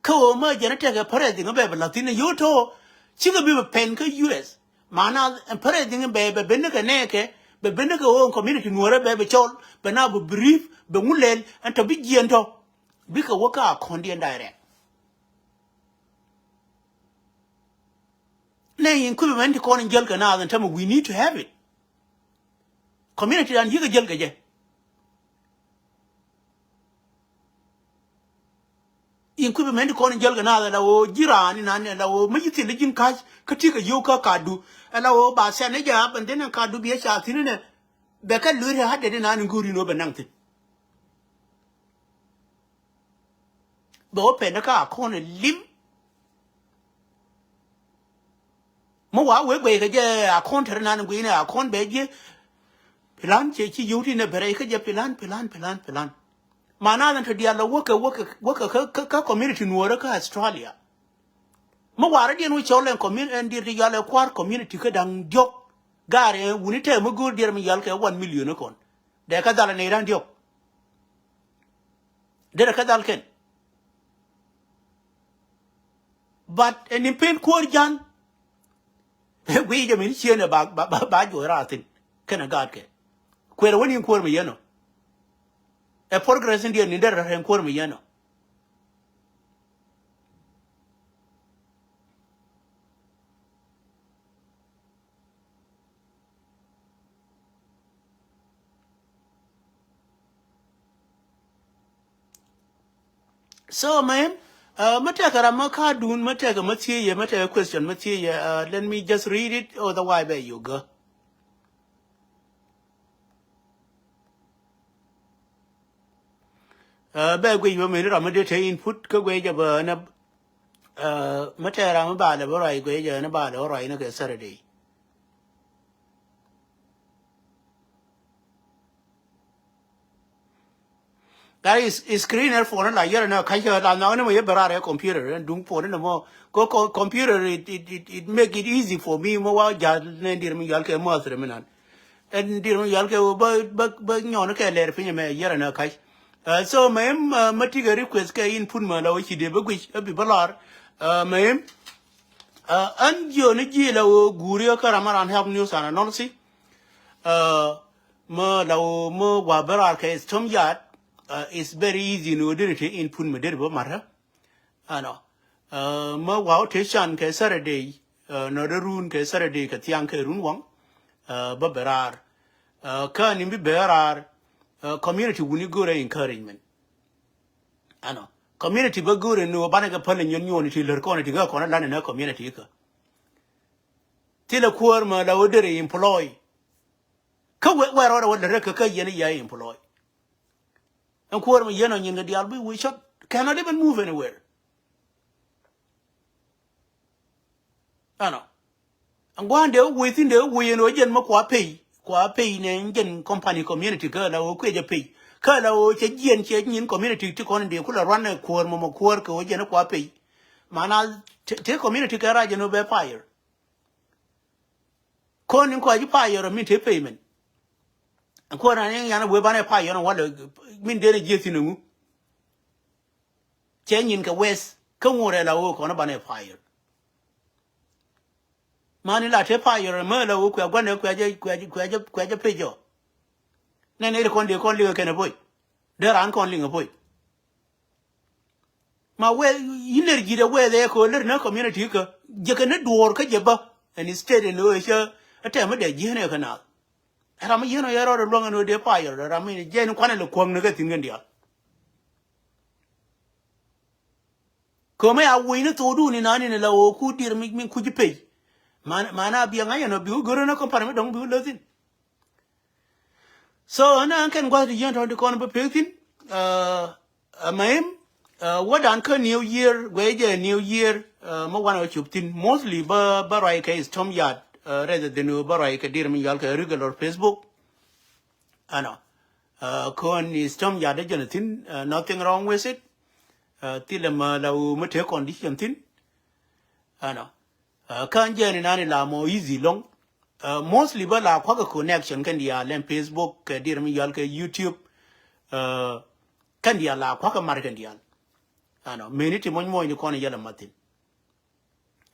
Kä ɣöö mä jɛn ɛ tɛkɛ pärɛ dhiŋ bɛ bi la̱th thi̱n ɛ yio̱w to̱. Cikɛ bi bɛ pɛn kä U S. Mana ɛn pärɛ dhiŋ bɛ bɛ ben ni kɛ nɛɛkɛ bɛ ben ni kɛ ɣöö ɛn community nuɔ̱ɔ̱rä bɛ bi cɔl bɛ na bi brief bɛ ŋu lɛl ɛn tɔ̱ bi jiɛn tɔ̱. Bikɛ wä kä a kɔ̱ndiɛn direct. Nɛ in kui̱ bɛ mɛn ti kɔn in jäl kɛ naath in tämɛ we need to have it. Community dan yikä jäl kɛ jɛ. In kui̱ bɛ mɛn ti kɔn in jäl kɛ naath in la ɣöö ji̱ raan in an in la ɣöö mi ji̱ thil ji̱n ka̱c kä ti kɛ yio̱w kä kadu in la ɣöö ba sɛn ni jɛ ap in dhin in kadu biɛ ca thi̱n inɛ. Bɛ kɛ lueer in ha̱t dɛn in an in go̱o̱r in ɣöö bɛ naŋ thi̱n. Bɛ wä pɛn kä a kɔn ɛ lim. Mi wa wee guɛy kɛ jɛ a kɔn tɛr nan guiy ni a kɔn bɛ jiɛ. Plan cɛ ci yio̱w ti nɛ bɛrɛ kä jɛ plan plan plan plan. Ma na tɔ dial lɔ wäkɛ wäkɛ wäkɛ kä community nuɔrä kä Australia. Mi warä diɛn wä cɔl ɛn community ɛn diɛn ti yal ɛ kuar community kä daŋ diɔk. Gaar ɛ wuni tɛ mi go̱o̱r diɛn mi yal kɛ one million kɔn. Dee kä dhal ɛ nɛy daŋ diɔk. Derɛ kä dhal kɛn. But ɛn in pen kuäär jan. Guiy jɛ min cieen ɛ ba ba ba juɔc raar thin kɛnɛ gaatkɛ. Kuɛɛr wä ni in kuäär mi yɛn ɔ. Ɛ progress in diɛn ni derɛ rɛn kuäär mi yɛn ɔ. So man, uh, mi tekɛ ram mi ka̱a̱dun mi tekɛ mi thiec yɛ mi tekɛ question mi thiec yɛ, uh, let me just read it, otherwise bɛ yogä. Uh, bɛ guic bä meni ram mi dee te input kä guic jɛ bä nɛ, uh, mi tekɛ ram mi ba lɛ bä ruac guic jɛ ni ba lɛ bä ruac ni kɛ Saturday. That is, is screen ɛ phone la yɛrɛ nɛ ka̱c kɛ la nhɔk ni mɔ yɛ bɛ raar ɛ computer ɛn duŋ phone ni mɔ. Ko, ko computer it, it, it, it make it easy for me mɔ wa ja̱l nɛ dier mi yal kɛ mɔth rɛ mi nan. Ɛn dier mi yal kɛ bä, bä, bä nyɔn kɛ lɛr piny mɛ yɛrɛ nɛ ka̱c. Uh, so mɛ im, uh, mɛ tikɛ request kɛ input mɛ la wä ci dee bä guic, ɛ bi bä lar. Uh, mɛ im, uh, ɛn jiö ni ji̱ la wä guuri kä ram around health news and analysis. Uh, mɛ la wä mɛ wa bä rar kɛ Stomyard, uh, it's very easy ni wä deri te input mɛ deri bä marä. Ɛnɔ. Uh, mɛ wa wä te can kɛ Saturday, uh, nɔ dee run kɛ Saturday kɛ thiaŋ kɛ run waŋ, uh, bä bɛ rar. Uh, kä ni bi bɛ rar, uh, community wuni go̱rɛ encouragement. Ɛnɔ. Community bä go̱rɛ ni wä banɛ kɛ päl nyɔn nyɔn ti lär kɔn ti gä kɔn lan ni community kä. Thilɛ kuäär mɛ la wä deri employ. Kä wɛ, wɛ rɔɔdɛ wä lär kä kä yɛn yɛ employ. Ɛn kuäär mɛ yɛn ɔ nyin kɛ diaal bi wi̱i̱ cɔt. Cannot even move anywhere. Ɛnɔ. Ɛn gua̱a̱n dee wä wee thi̱n dee wä wee yɛn ɔ jɛn mɛ kua pay. Kua pay nɛ jɛn company community kä la wä kuɛ jɛ pay. Kä la wä cɛ jiɛn cɛ nyin community ti kɔn dee kulɛ ruan ɛ kuäär mɔ mɔ kuäär kɛ wä jɛn kua pay. Mana te, te community kɛ rac jɛn wä bɛ fire. Kɔn in kɔc i̱ payɔr min te payment. Kɔn an in yan wee banɛ payɔr in walɛ min den a jiɛ thin a ŋu. Cɛ nyin kɛ wes kä ŋuɔrɛ la wee kɔn i̱ banɛ payɔr. Man in la te payɔr in mä la wee kuɛ guanɛ kuɛ jɛ kuɛ jɛ kuɛ jɛ kuɛ jɛ pay jɔ. Nɛ nɛ ri kɔn dee kɔn liŋ kɛn a boy. Dee ran kɔn liŋ a boy. Ma wee, yinɛr ji̱ dee wee dhee kɛ ɣöö lär ni community kä. Jiäkɛ ni duɔ̱ɔ̱r kä jɛ bä. Ɛn state ɛn ɣöö cä ɛ tɛm mi dee ji̱n ɛ kä naath. Ɛ ram mi yi̱n ɔ yɛ rɔɔdɛ luäŋ ɛn ɣöö dee payɔr ɛ ram mi jɛ ni kuanɛ lɛ kuäŋ ni kɛ thi̱n kɛn diaal. Kɛ ɣöö mɛ a wi̱i̱ ni thokdun in an in la ɣöö ku dier mi, mi kuc pay. Man, man a biɛ ŋa̱c ɛn ɣöö bi wä görä ni company mi dɔ̱ŋ bi wä läthin. So ɛn ɛn kɛn gua̱th ti jiɛn tɔ̱ ti kɔn bä pek thi̱n. Ɛ, ɛ, mɛ im, ɛ, wädan kä New Year, guɛ jɛ New Year, ɛ, mɛ wanɛ wä cop thi̱n. Mostly bä, bä ruac kɛ Stomyard, ɛ, rather than bä ruac kɛ dir mi yɔal kɛ regular Facebook. Ɛnɔ. Ɛ, kɔn Stomyard dee jɛn thi̱n, ɛ, nothing wrong with it. Ɛ, thilɛ mɛ la wä mɛ te condition thi̱n. Ɛnɔ. Ɛ, kä jɛn inani la mɔ easy lɔŋ. Ɛ, mostly bä la kua̱kɛ connection kɛn diaal ɛn Facebook kɛ dir mi yɔal kɛ YouTube. Ɛ, kɛn diaal la kua̱kɛ mar kɛn diaal. Ɛnɔ, meni ti mɔny mɔny ni kɔn yɛl ɛ mathin.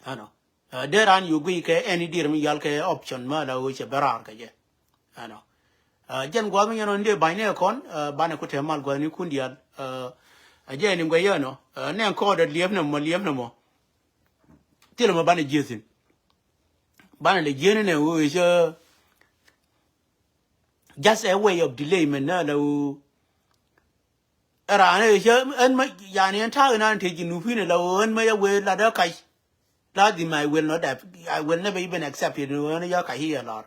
Ɛnɔ. Ɛ, dee ran yu guiy kɛ ɛn i̱ dir mi yɔal kɛ option mä la wä cɛ bɛ raar kɛ jɛ. Ɛnɔ. Ɛ, jɛn gua̱th mi yɛn ɔ ni dee ba̱ny ni ɛ kɔn, ɛ, banɛ ku te mal gua̱th ni kun diaal. Ɛ, ɛ, jɛ ni guɛ yɛn ɔ, ɛ, nɛ kɔɔdɛ liep ni mɔ, liep ni mɔ. Thilɛ mɛ banɛ jieth thi̱n. Banɛ lɛ jieth ni nɛ wee cä just a way of delay mɛ nä la wee. Ɛ raan ɛ cä ɛn mɛ yani ɛn ta̱a̱ inan te ji̱ nup in la wee ɛn mɛ yɛ wee la dee kac. Lazim I will not have, I will never even accept it. Ɛn yɛ kac i̱ yɛ lar.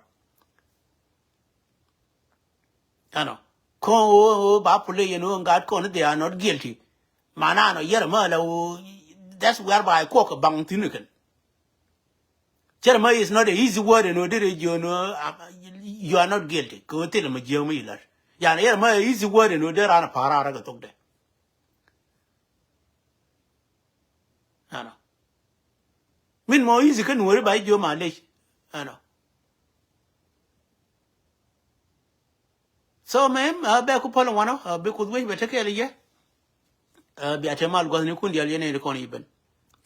Ɛnɔ. Kɔn ɣöö, ɣöö ba pulɛ yɛn ɣöö ŋa̱t kɔn they are not guilty. Mana nɔ yɛr mɛ la ɣöö, that's whereby kɔk kɛ baŋ thi̱n kɛn. Cɛr mɛ is not a easy word ɛn ɣöö dee rɛ jiön ɣöö, uh, you are not guilty. Kɛ ɣöö thilɛ mɛ jiäk mi ilat. Yan yɛr mɛ easy word ɛn ɣöö dee ran a pa̱a̱r raar kɛ thokdɛ. Ɛnɔ. Min mɔ easy kä nuɔ̱ɔ̱ri ba i̱ jiö malec. Ɛnɔ. So mɛ, ɛ, bɛ ku päl wanɔ, ɛ, bi Kuoth wec bɛ te kɛɛl yɛ. Ɛ, bia te mal gua̱thni kun diaal yɛn in kɔn i̱ ben.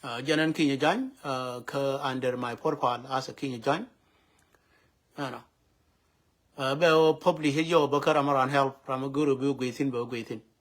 Ɛ, jɛn ɛn Kinyɛ Jany, ɛ, kä under my profile as a Kinyɛ Jany. Ɛnɔ. Ɛ, bɛ wä publish yɛ jɔw bä kä ram around help, ram a guru bi wä guiy thi̱n, bɛ wä guiy thi̱n.